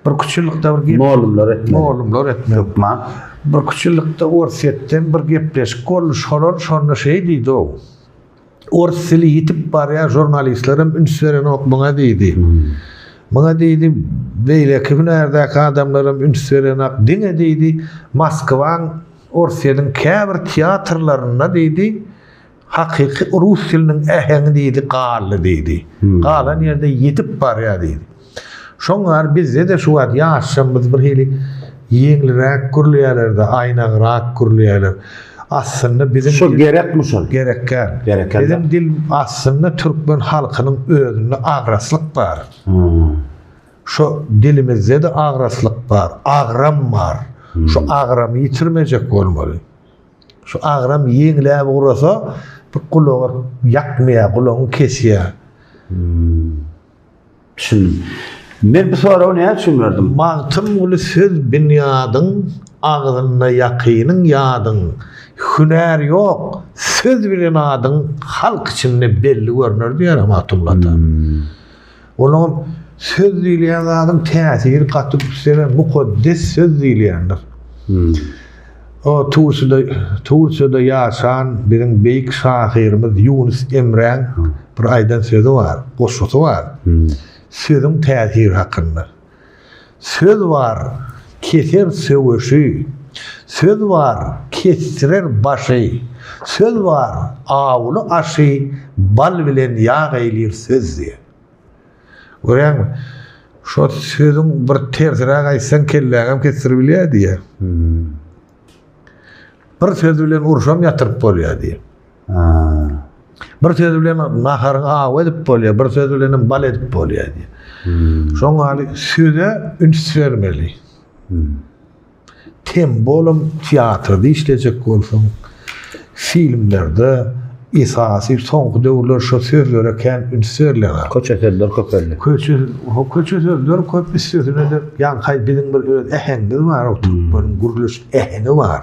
Bir küç ýyllykda bir gep Mollumlar etmeli. Mollumlar etmeli. Hökman. Bir küç ýyllykda Orsýetden bir gepleşik boldy, şolar şonda şeý diýdi-ow. Ors dili ýitip barýar, žurnalistlerem üns berenok muňa diýdi. Muňa diýdi, beýleki hünärdäki adamlaram üns berenak, diňe diýdi, Moskwaň, Orsýetiň käbir teatrlarynda diýdi, hakyky rus diliniň äheňi diýdi, galdy diýdi. Galan ýerde ýitip barýar diýdi. Şoň ýaly bizde-de şu wagt ýaşlarymyz bir hili ýeňliräk gürleýärler-de, aýnagrak gürleýärler. Aslynda biziň Şol gerekmi şol? Gerek däl. Gerek däl. Biziň dil aslynda türkmen halkynyň özünde agraslyk bar. Şo dilimizde-de agraslyk bar, agram bar. Şu agramy ýitirmejek bolmaly. Şu agram ýeňläp ugrasa, bir gulaga ýakmaýar, gulagyňy kesýär. Düşündim. Men bu soragy näme üçin berdim? Magtymguly söz binýadyň, agzynda ýakynyň ýadyň, hünär ýok, söz bilen adyň halk içinde belli görner diýýär Magtymguly ata. Onuňam söz diýilýän zadyň täsiri gaty güýçli, mukaddes söz diýilýändir. O Tursiýada Tursiýada ýaşan biziň beýik şahyrymyz Ýunus Emräň bir aýdan sözi bar, goşgusy bar. Sözüň täsiri hakynda. Söz bar, keser söweşi, Söz bar, kesdirer başy, Söz bar, awuly aşy bal bilen ýag eýlär söz diýen. Görýäňmi? Şo sözüň bir tersiräk aýtsaň kelläňem kesdirip bilýär diýýär. Bir söz bilen urşam ýatyryp bolýar diýýär. Bir söz bilen naharyňy aw edip bolýar, bir söz bilen hem bal edip bolýar diýýär. Şoň ýaly söze üns bermeli. Tem bolam teatrda işlejek bolsaň, filmlerde esasy soňky döwürler şo sözlere kän üns berlenok. Köçe sözler köpeldi. Köçe köçe sözler köp üstesine-de ýaňky biziň bir öz äheňimiz bar, o türkmeniň gürleş äheňi bar.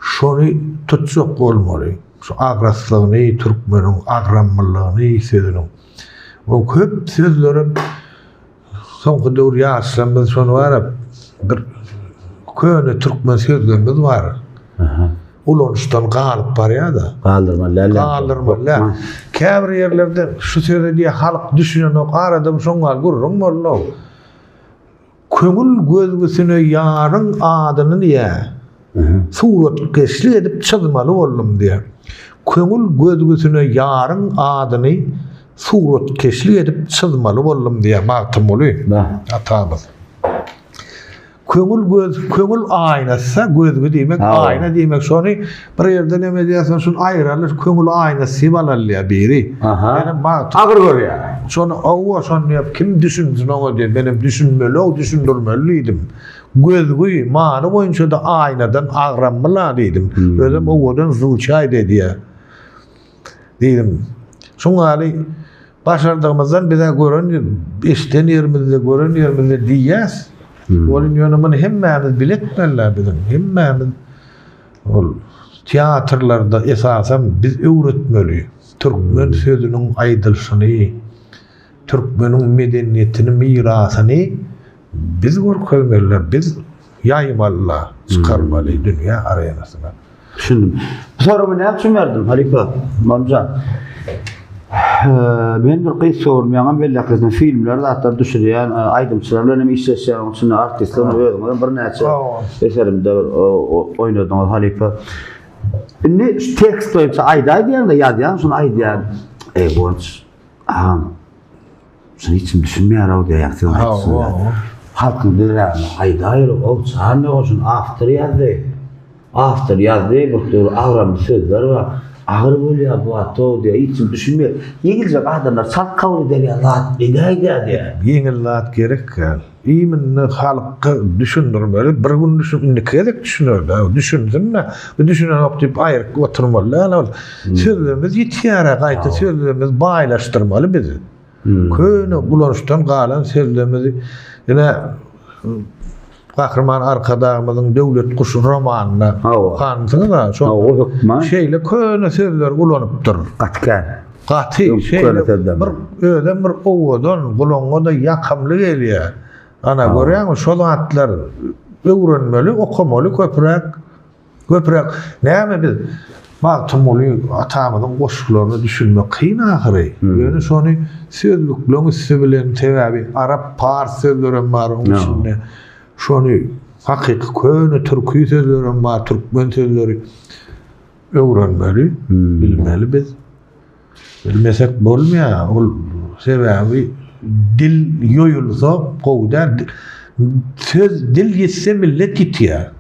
Şony tutjak bolmaly. Şu agraslygyny, türkmeniň agramlylygyny sözüniň. O köp sözlerem Soňky döwür ýaşlarymyz şony bar bir köne türkmen sözlerimiz bar. Ulanyşdan galyp barýar-da. Galdyrmaly däl. Galdyrmaly däl. Käbir ýerlerde şu söze diýe halk düşünenok, arada şoň ýaly gürrüň boldy. Köňül gözgüsine ýaryň adyny diýe. Suratkeşlik edip çyzmaly boldum diýýär. Köňül gözgüsine ýaryň adyny suratkeşlik edip çyzmaly boldum diýýär Magtymguly atamyz. Köňül göz, köňül aýnasy, gözgi diýmek, aýna diýmek. Şony bir ýerde näme edýärsen, şuny aýraly, köňül aýnasy diýip alalýar biri. Menem Magtym Agyr görýär. Şony, hawa, şony diýip, kim düşünsin oňa diýip, menem düşünmeli, düşündirmeli diýdim. Gözgi, many boýunça-da aýnadan agramly-la diýdim. Özem owadan zwuçaýt edýär. Diýdim. Şuň ýaly başardygymyzdan biz-ä gören, eşiden ýerimizde, gören ýerimizde diýýäs. Welin ýöne muny hemmämiz bile etmeli-dä biziň. Hemmämiz ol teatrlarda esasam biz öwretmeli. Türkmen sözüniň aýdylyşyny, türkmeniň medeniýetini, mirasyny Biz görkezmeliler, biz ýaýmalylar, çykarmaly dünýä arenasyna. Düşündim. Bu soragy näme üçin berdim, halypa? Mamjan. Men bir gyz sowrum, ýaňam belläp filmler zatlar düşürýän, aýdymçylar bilen hem işleşýän, onuň üçin artistler özüňiz hem birnäçe eserimde oýnadyňyz halypa. Indi şu tekst boýunça aýdaý diýende ýazýan, şuny aýdýan. Eý, Guwanç, agam, Şuny hiç kim düşünmeýär-ow diýýär, siziň aýdyşyňyza. Halkyň dilrägini aýdaýyr-ow, jan ýok, şuny awtor ýazdy. Awtor ýazdy, bu döwür agramly sözler bar. Agyr bolýar bu wagt-ow diýýär, hiç kim düşünmeýär. Ýeňiljek adamlar çalt kabul eder ýaly zat edäý-dä diýýär. Ýeňil zat gerek däl. Imенно halka düşündirmeli, bir gün düşün, indiki gezek düşüner-dä, düşünsin-dä. Bu düşünenok diýip aýryk oturmaly däl ol. Sözlerimiz ýitýär-ä, gaýta sözlerimizi baýlaşdyrmaly biz. Köne ulanyşdan galan sözlerimizi ine Gahryman Arkadagymyzyň Döwlet guşy romanyna okansyňyz-a, şo şeýle köne sözleri ulanypdyr. Gaty kän. Gaty şeýle bir özem bir owadan, gulagyňa-da ýakymly gelýär. Ana görýäňmi, şo zatlar öwrenmeli, okamaly köpräk. Köpräk. Näme biz Magtymguly atamyzyň goşgularyna düşünmek kyn ahyry. Ýöne şony sözlükleň üsti bilen, sebäbi arap, pars sözlerem bar oň içinde. Şony hakyky köne türki sözlerem bar, türkmen sözleri öwrenmeli, bilmeli biz. Bilmesek bolmaýar. Ol sebäbi dil ýoýulsa gowy däl. Söz dil ýitse millet ýitýär.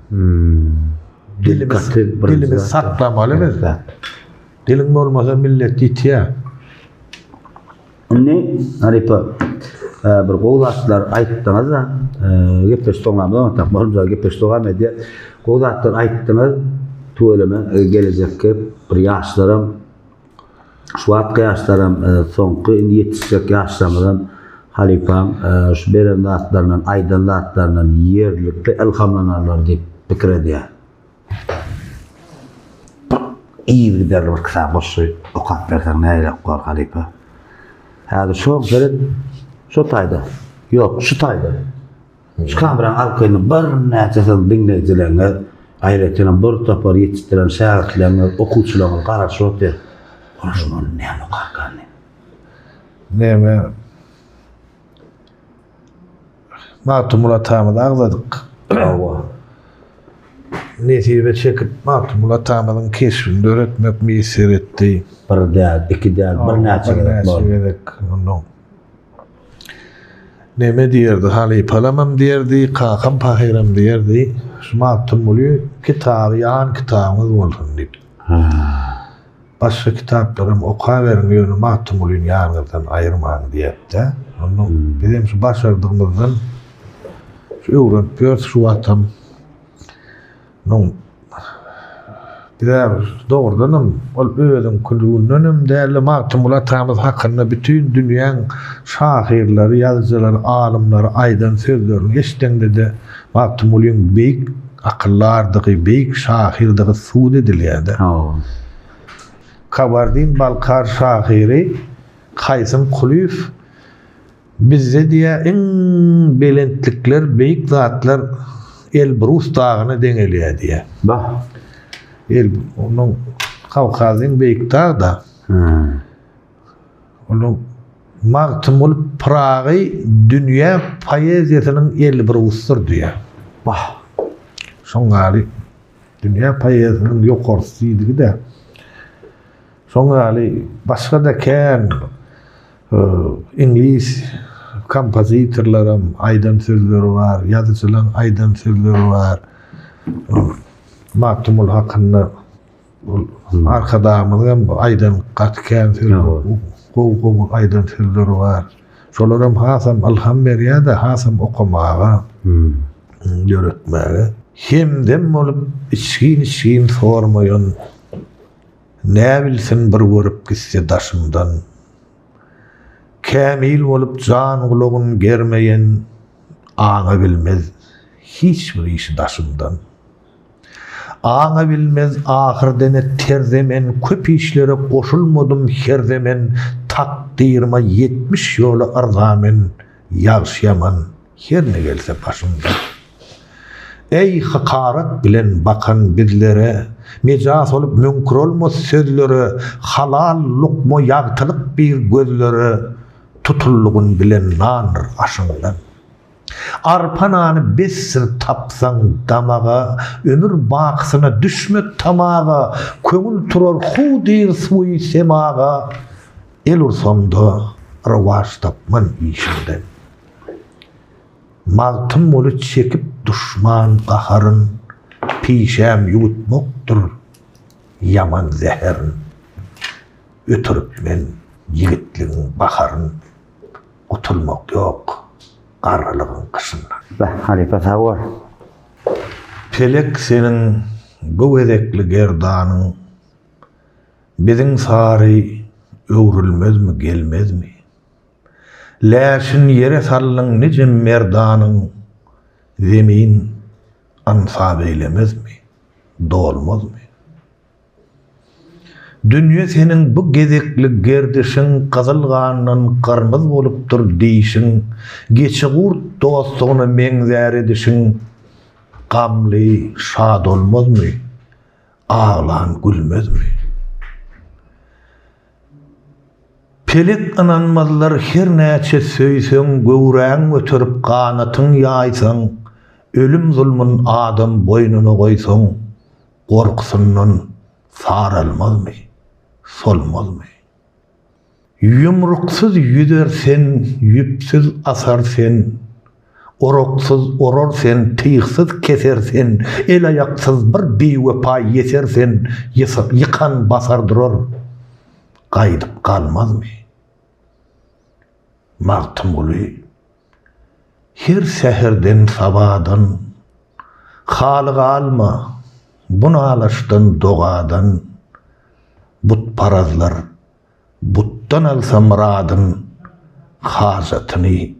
Dilimiz dilimizi saklamaly biz. Diliň bolmasa millet ýitýär. Indi halypa bir gowy zatlar aýtdyňyz-da, gepleşik soňlamyz bolmasa gepleşik dowam edýär. Gowy zatlar aýtdyňyz. Tüweleme gelejekki bir ýaşlaram şu wagtky ýaşlaram soňky indi ýetişjek ýaşlarymyzam halypaň şu beren zatlaryndan, aýdan zatlaryndan ýerlikli ylhamlanarlar diýip pikir edýän. Bir yzygiderli bir kitap goşgy okap berseň nähili bolar halypa? Häzir şo seret şo taýda. Ýok, şu taýda. Şu kameranyň arkaýynda birnäçe siziň diňleýjileriňiz, aýratynam bir topar ýetişdiren şägirtleriňiz, okuwçylaryňyz garaşyp otyr. Olar şu ony näme okarkan diýip. Näme? Magtymguly atamyzy agzadyk. Hawa. Nesibe çekip Magtymguly atamyzyň keşbini döretmek miýesser etdi. Bir däl, iki däl, birnäçe gezek boldy. Birnäçe gezek. Ondan neme diýerdi, halypalamam diýerdi, kakam pahyram diýerdi, şu Magtymguly kitaby ýan kitabyňyz bolsun diýip. Başga kitaplaram okaberiň, ýöne Magtymgulyny ýanyňyzdan aýyrmaň diýerdi-dä. Ondan bizem şu başardygymyzdan şu öwrenip ýörüs şu wagtam. Munuň bize dogrudanam ol özüňkiligindenem däl-de Magtymguly atamyz hakynda bütin dünýäň şahyrlary, ýazyjylary, alymlary aýdan sözlerini eşideňde-de Magtymgulyň beýik akyldardygy, beýik şahyrdygy subut edilýär-de. Kabardin-Balkar şahyry Kaýsyn Kulyýew Bizde diýýär, iň belentlikler, beýik zatlar Elbrus dagyna deňelýär diýýär. Bah. El, onuň Kawkaz iň beýik dag-da. Onuň Magtymguly Pyragy dünýä poeziýasynyň Elbrusdyr diýýär. Bah. Şoň ýaly dünýä poeziýasynyň ýokarsy diýdigi-de. Şoň ýaly başga-da kän Iňlis kompozitorlaram aýdan sözleri bar, ýazyjylaň aýdan sözleri bar. Magtymguly hakynda ol Arkadagymyzyň hem aýdan gaty kän sözleri, gowy-gowy aýdan sözleri bar. Şolaram hasam ylham berýär-de, hasam okamaga, döretmäge. Hemdem bolup içgin-içgin sormaýan Näbilsin bir görüp gitse daşymdan. Kämil bolup jan gulagyn germeýen Aňa bilmez hiç bir işi daşymdan. Aňa bilmez ahyrdene terde men Köp işlere goşulmadym herde men Takdyryma 70 ýola yrza men Ýagşy-ýaman Her ne gelse başyňdan. Eý, hakarat bilen bakan bizlere, Mejas olup müňkür olmaz sözlere, Halal lukma ýagtylyk bir gözlere, Tutuldygyn bilen nandyr aşyňdan. Arpa nany besdir tapsaň damaga, Ömür bakysyna düşme tamaga, Köňül turar hudyr suwy semaga, El ursam-da rowaç tapman işiňden. Magtymguly çekip duşman gaharyn, Pişäm ýuwutmakdyr ýaman zäherin. Ötürip men ýigitligiň baharyn, Gutulmak ýok garrylygyň gyşyndan. Beh, halypa sag bol. Pelek seniň bu gezekli gerdanyň Biziň sary öwrülmezmi, gelmezmi? Läşin ýere saldyň nijem merdanyň, Zemin ynsap eýlemezmi, dolmazmy? Dünýe seniň bu gezekli gerdişiň gyzyl gandan gyrmyz bolupdyr dişiň, geçigurt dostlugyna meňzär edişiň, gamly şat olmazmy, aglan gülmezmi? Pelek ynanmazlar her näçe söýseň, göwräň göterip ganatyň ýaýsaň, ölüm zulmun adam boýnuna goýsaň, gorkusyndan saralmazmy, solmazmy? Ýumruksyz ýüzer sen, ýüpsüz asar sen, Oraksyz orar sen, tygsyz keser sen, El-aýaksyz bir biwepa ýeser sen, Ýykan basar durar, gaýdyp galmazmy? Magtymguly Her säherden sabadan, Haly galma, bu nalaşdan, dogadan, Butparazlar butdan alsa myradyn, Hajatyny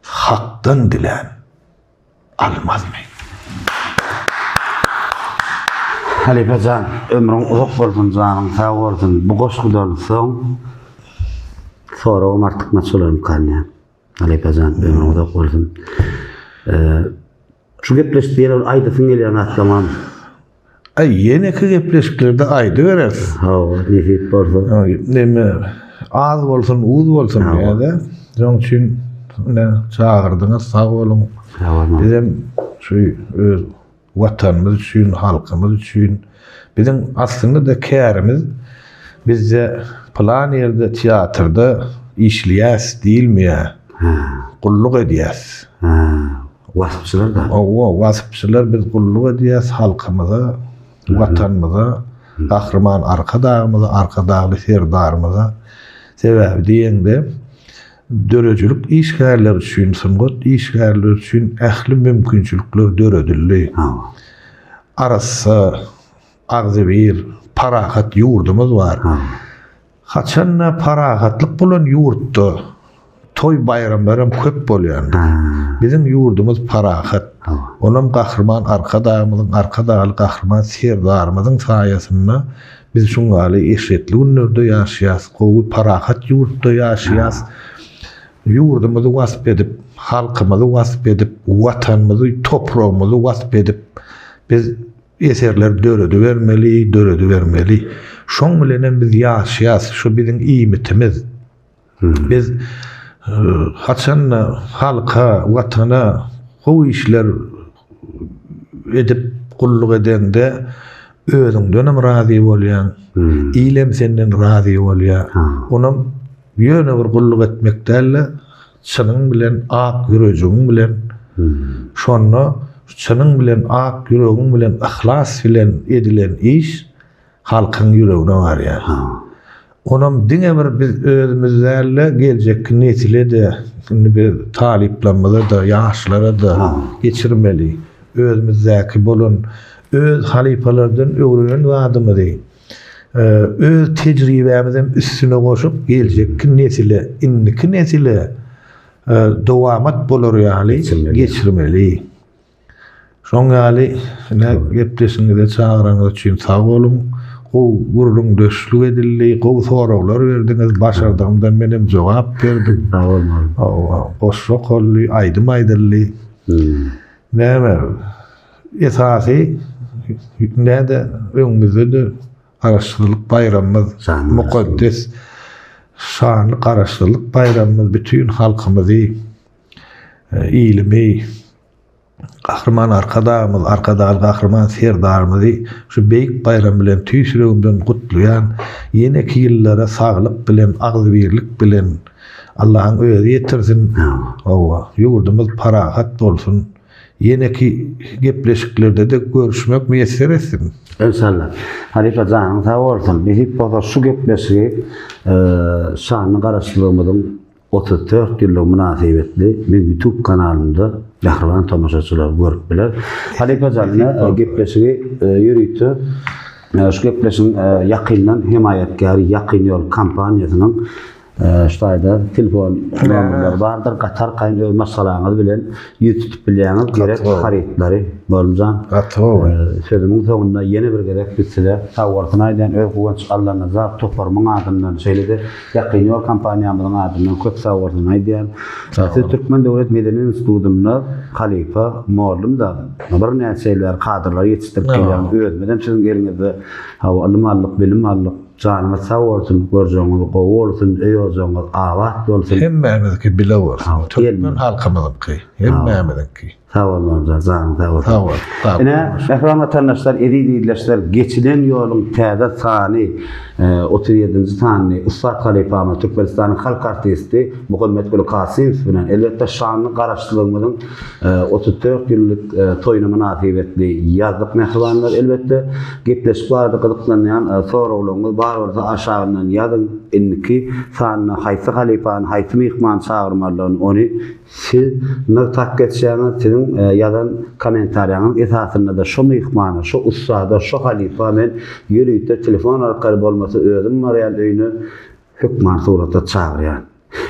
Hakdan dilän almazmy? Halypa jan, ömrüň uzak bolsun, janyň sag bolsun. Bu goşgudan soň soragym artykmaç bolarmykan diýýän. Halypa jan, ömrüň uzak bolsun. Şu gepleşikde ýene bir aýdasyň gelýän zatlaň barmy? Aý, ýeneki gepleşiklerde aýdybereris. Hawa, nesip bolsa. Neme, az bolsun, uz bolsun diýýär-de. Şonuň üçin ine çagyrdyňyz, sag boluň. Sag bolmaň. Bizem şu öz Watanymyz üçin, halkymyz üçin. Biziň aslynda-da kärimiz bizde pylan ýerde teatrda işleýäs diýilmeýär. Gulluk edýäs. Waspçylar-da. Hawa, waspçylar biz gulluk edýäs halkymyza, Watanymyza, Gahryman Arkadagymyza, Arkadagly Serdarymyza. Sebäbi diýeňde, Döredijilik işgärleri üçin, sungat işgärleri üçin ähli mümkinçilikler döredildi. Arassa, agzybir, parahat ýurdumyz bar. Haçanda parahatlyk bolan ýurtda toý-baýramlaram köp bolýandyr. Biziň ýurdumyz parahat. Onam Gahryman Arkadagymyzyň, Arkadagly Gahryman Serdarymyzyň saýasynda biz şuň ýaly eşretli günlerde ýaşaýas, gowy parahat ýurtda ýaşaýas. Ýurdumyzy wasp edip, halkymyzy wasp edip, Watanymyzy, topragymyzy wasp edip, biz eserler döredibermeli, döredibermeli. Şoň bilenem biz ýaşaýas, şu biziň iýmitimiz. Biz haçanda halka, watana gowy işler edip gulluk edeňde özüňdenem razy bolýaň, ilem senden razy bolýar. Onam ýöne bir gulluk etmek däl-de, çynyň bilen, ak ýürejigiň bilen, şonda çynyň bilen, ak ýüregiň bilen, yhlas bilen edilen iş halkyň ýüregine barýar. Onam diňe bir biz özümiz däl-de, geljekki nesile-de, indi biz talyplarymyza-da, ýaşlara-da geçirmeli. Özümizdäki bolan, öz halypalardan öwrenen zadymyzy, öz tejribämizem üstüne goşup, geljekki nesile, indiki nesile dowamat bolar ýaly geçirmeli. Şoň ýaly ine gepleşigiňize çagyranyňyz üçin sag boluň. Gowy gürrüňdeşlik edildi, gowy soraglar berdiňiz, başardygymdan menem jogap berdim. Sag bolmaly. Hawa, goşgy okaldy, aýdym aýdyldy. Näme, esasy näde öňümizde-de Garaşsyzlyk baýramymyz mukaddes şanly Garaşsyzlyk baýramymyz bütin halkymyzy, ilimi, Gahryman Arkadagymyz, Arkadagly Gahryman Serdarymyzy şu beýik baýram bilen tüýs ýüregimden gutlaýan. Ýeneki ýyllara saglyk bilen, agzybirlik bilen Allahyň özi ýetirsin. Hawa, ýurdumyz parahat bolsun. Ýeneki gepleşiklerde-de görüşmek miýesser etsin. Enşalla. Halypa janyň sag bolsun. Nesip bolsa şu gepleşigi şanly Garaşsyzlygymyzyň 34 ýyllygy mynasybetli meň YouTube kanalymda mähriban tomaşaçylar görüp biler. Halypa jan, ine gepleşigi ýörite şu gepleşigiň ýakyndan hemaýatkäri Ýakyn ýol kompaniýasynyň. Şu taýda telefon nomerleri bardyr. Gaty arkaýyn öz maşgalaňyz bilen ýüz tutup bilýäňiz gerek harytlary. Bolumjan. Gaty gowy. Sözümiň soňunda ýene bir gezek biz size sagbolsun aýdýan öz Guwanç Allanazar toparymyň adyndan şeýle-de Ýakyn ýol kompaniýamyzyň adyndan köp sagbolsun aýdýan. Siz Türkmen döwlet medeni institutynda halypa mollum-da birnäçe ýyl bäri kadrlary ýetişdirip gelýäňiz. Özümizem siziň eliňizde hawa ylym aldyk, bilim aldyk. Janyňyz sag bolsun, görjegiňiz gowy bolsun, öý-ojagyňyz abat bolsun. Hemmämiziňki bile bolsun. Türkmen halkymyzyňky, hemmämiziňki. Sag bol Momjan, janyň sag bolsun. Sag bol. Sag bol. Ine, mähriban watandaşlar, eziz ildeşler, geçilen ýoluň täze sany, 37-nji sanyny ussat halypamyz, Türkmenistanyň halk artisti Muhammetguly Kasymow bilen, elbetde, şanly Garaşsyzlygymyzyň 34 ýyllyk toýuna mynasybetli ýazdyk mähribanlar. Elbetde, gepleşik barada gyzyklanýan soraglaryňyz bar bolsa aşagyndan ýazyň. Indiki sanyna haýsy halypany, haýsy myhmany çagyrmalydygyny ony siz nygtap geçýäňiz. Siziň ýazan kommentariýaňyz esasynda-da şo myhmana, şo ussada, şo halypa men ýörite telefon arkaly bolmasa özüm barýan öýüne hökman suratda çagyrýan.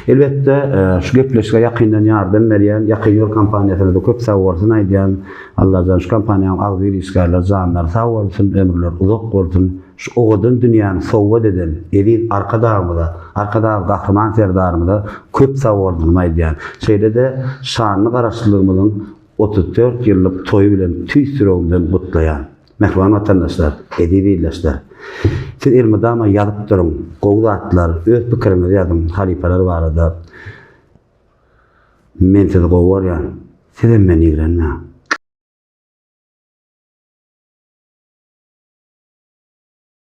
Elbetde, şu gepleşige ýakyndan ýardam berýän Ýakyn ýol kompaniýasyna-da köp sagbolsun aýdýan. Allajan şu kompaniýanyň agzybir işgärleri janlary sag bolsun, ömürleri uzak bolsun. Şu owadan dünýäni sowgat eden eziz Arkadagymyza, Arkadagly Gahryman Serdarymyza köp sagbolsunymy aýdýan. Şeýle-de şanly Garaşsyzlygymyzyň 34 ýyllyk toýy bilen tüýs ýüregimden gutlaýan. Mähriban watandaşlar, eziz ildeşler! Siz elmydama ýazyp duruň, gowy zatlar, öz pikiriňizi ýazyň halypalar barada. Men sizi gowy görýän, sizem meni ýigrenmäň.